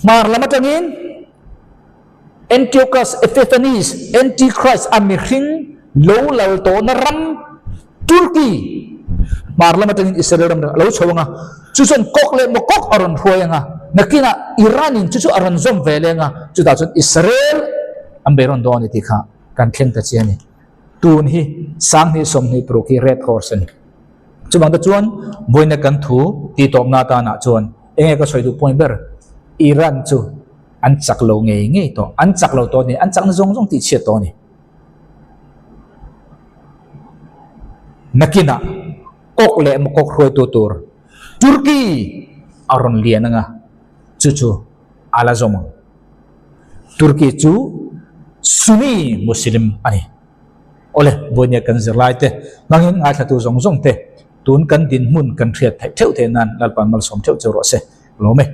Hmar lam atangin Antiochus Epiphanes Antichrist a mihring lo lal tawhna ram Turkey hmar lam atangin Israel ram a lo chho ang a, chu chuan kawk leh mawkawk a rawn hruai ang a, nakinah Iran in chu chu a rawn zawm ve leng a, chutah chuan Israel an bei rawn dawn a ni tih kha kan thleng ta chiang a ni. Tun hi 2026 hi Red Horse a ni. Chuvang te chuan vawiina kan thu tih tawpna atanah chuan enge ka sawi duh point ber Iran chu an chak lo ngei ngei tawh, an chak lo tawh a ni, an chakna zawng zawng tih chhiat tawh a ni. Nakinah kawk leh mawkawk hruaitu tur Turkey a rawn lian anga chu chu a la zawm ang. Turkey chu Sunni Muslim a ni. Awle, vawinia kan zirlai te hmangin ngaithlatu zawng zawng te tun kan dinhmun kan hriat theih theuh theih nan Lalpan malsawm theuh cheu rawh se. Lawm e.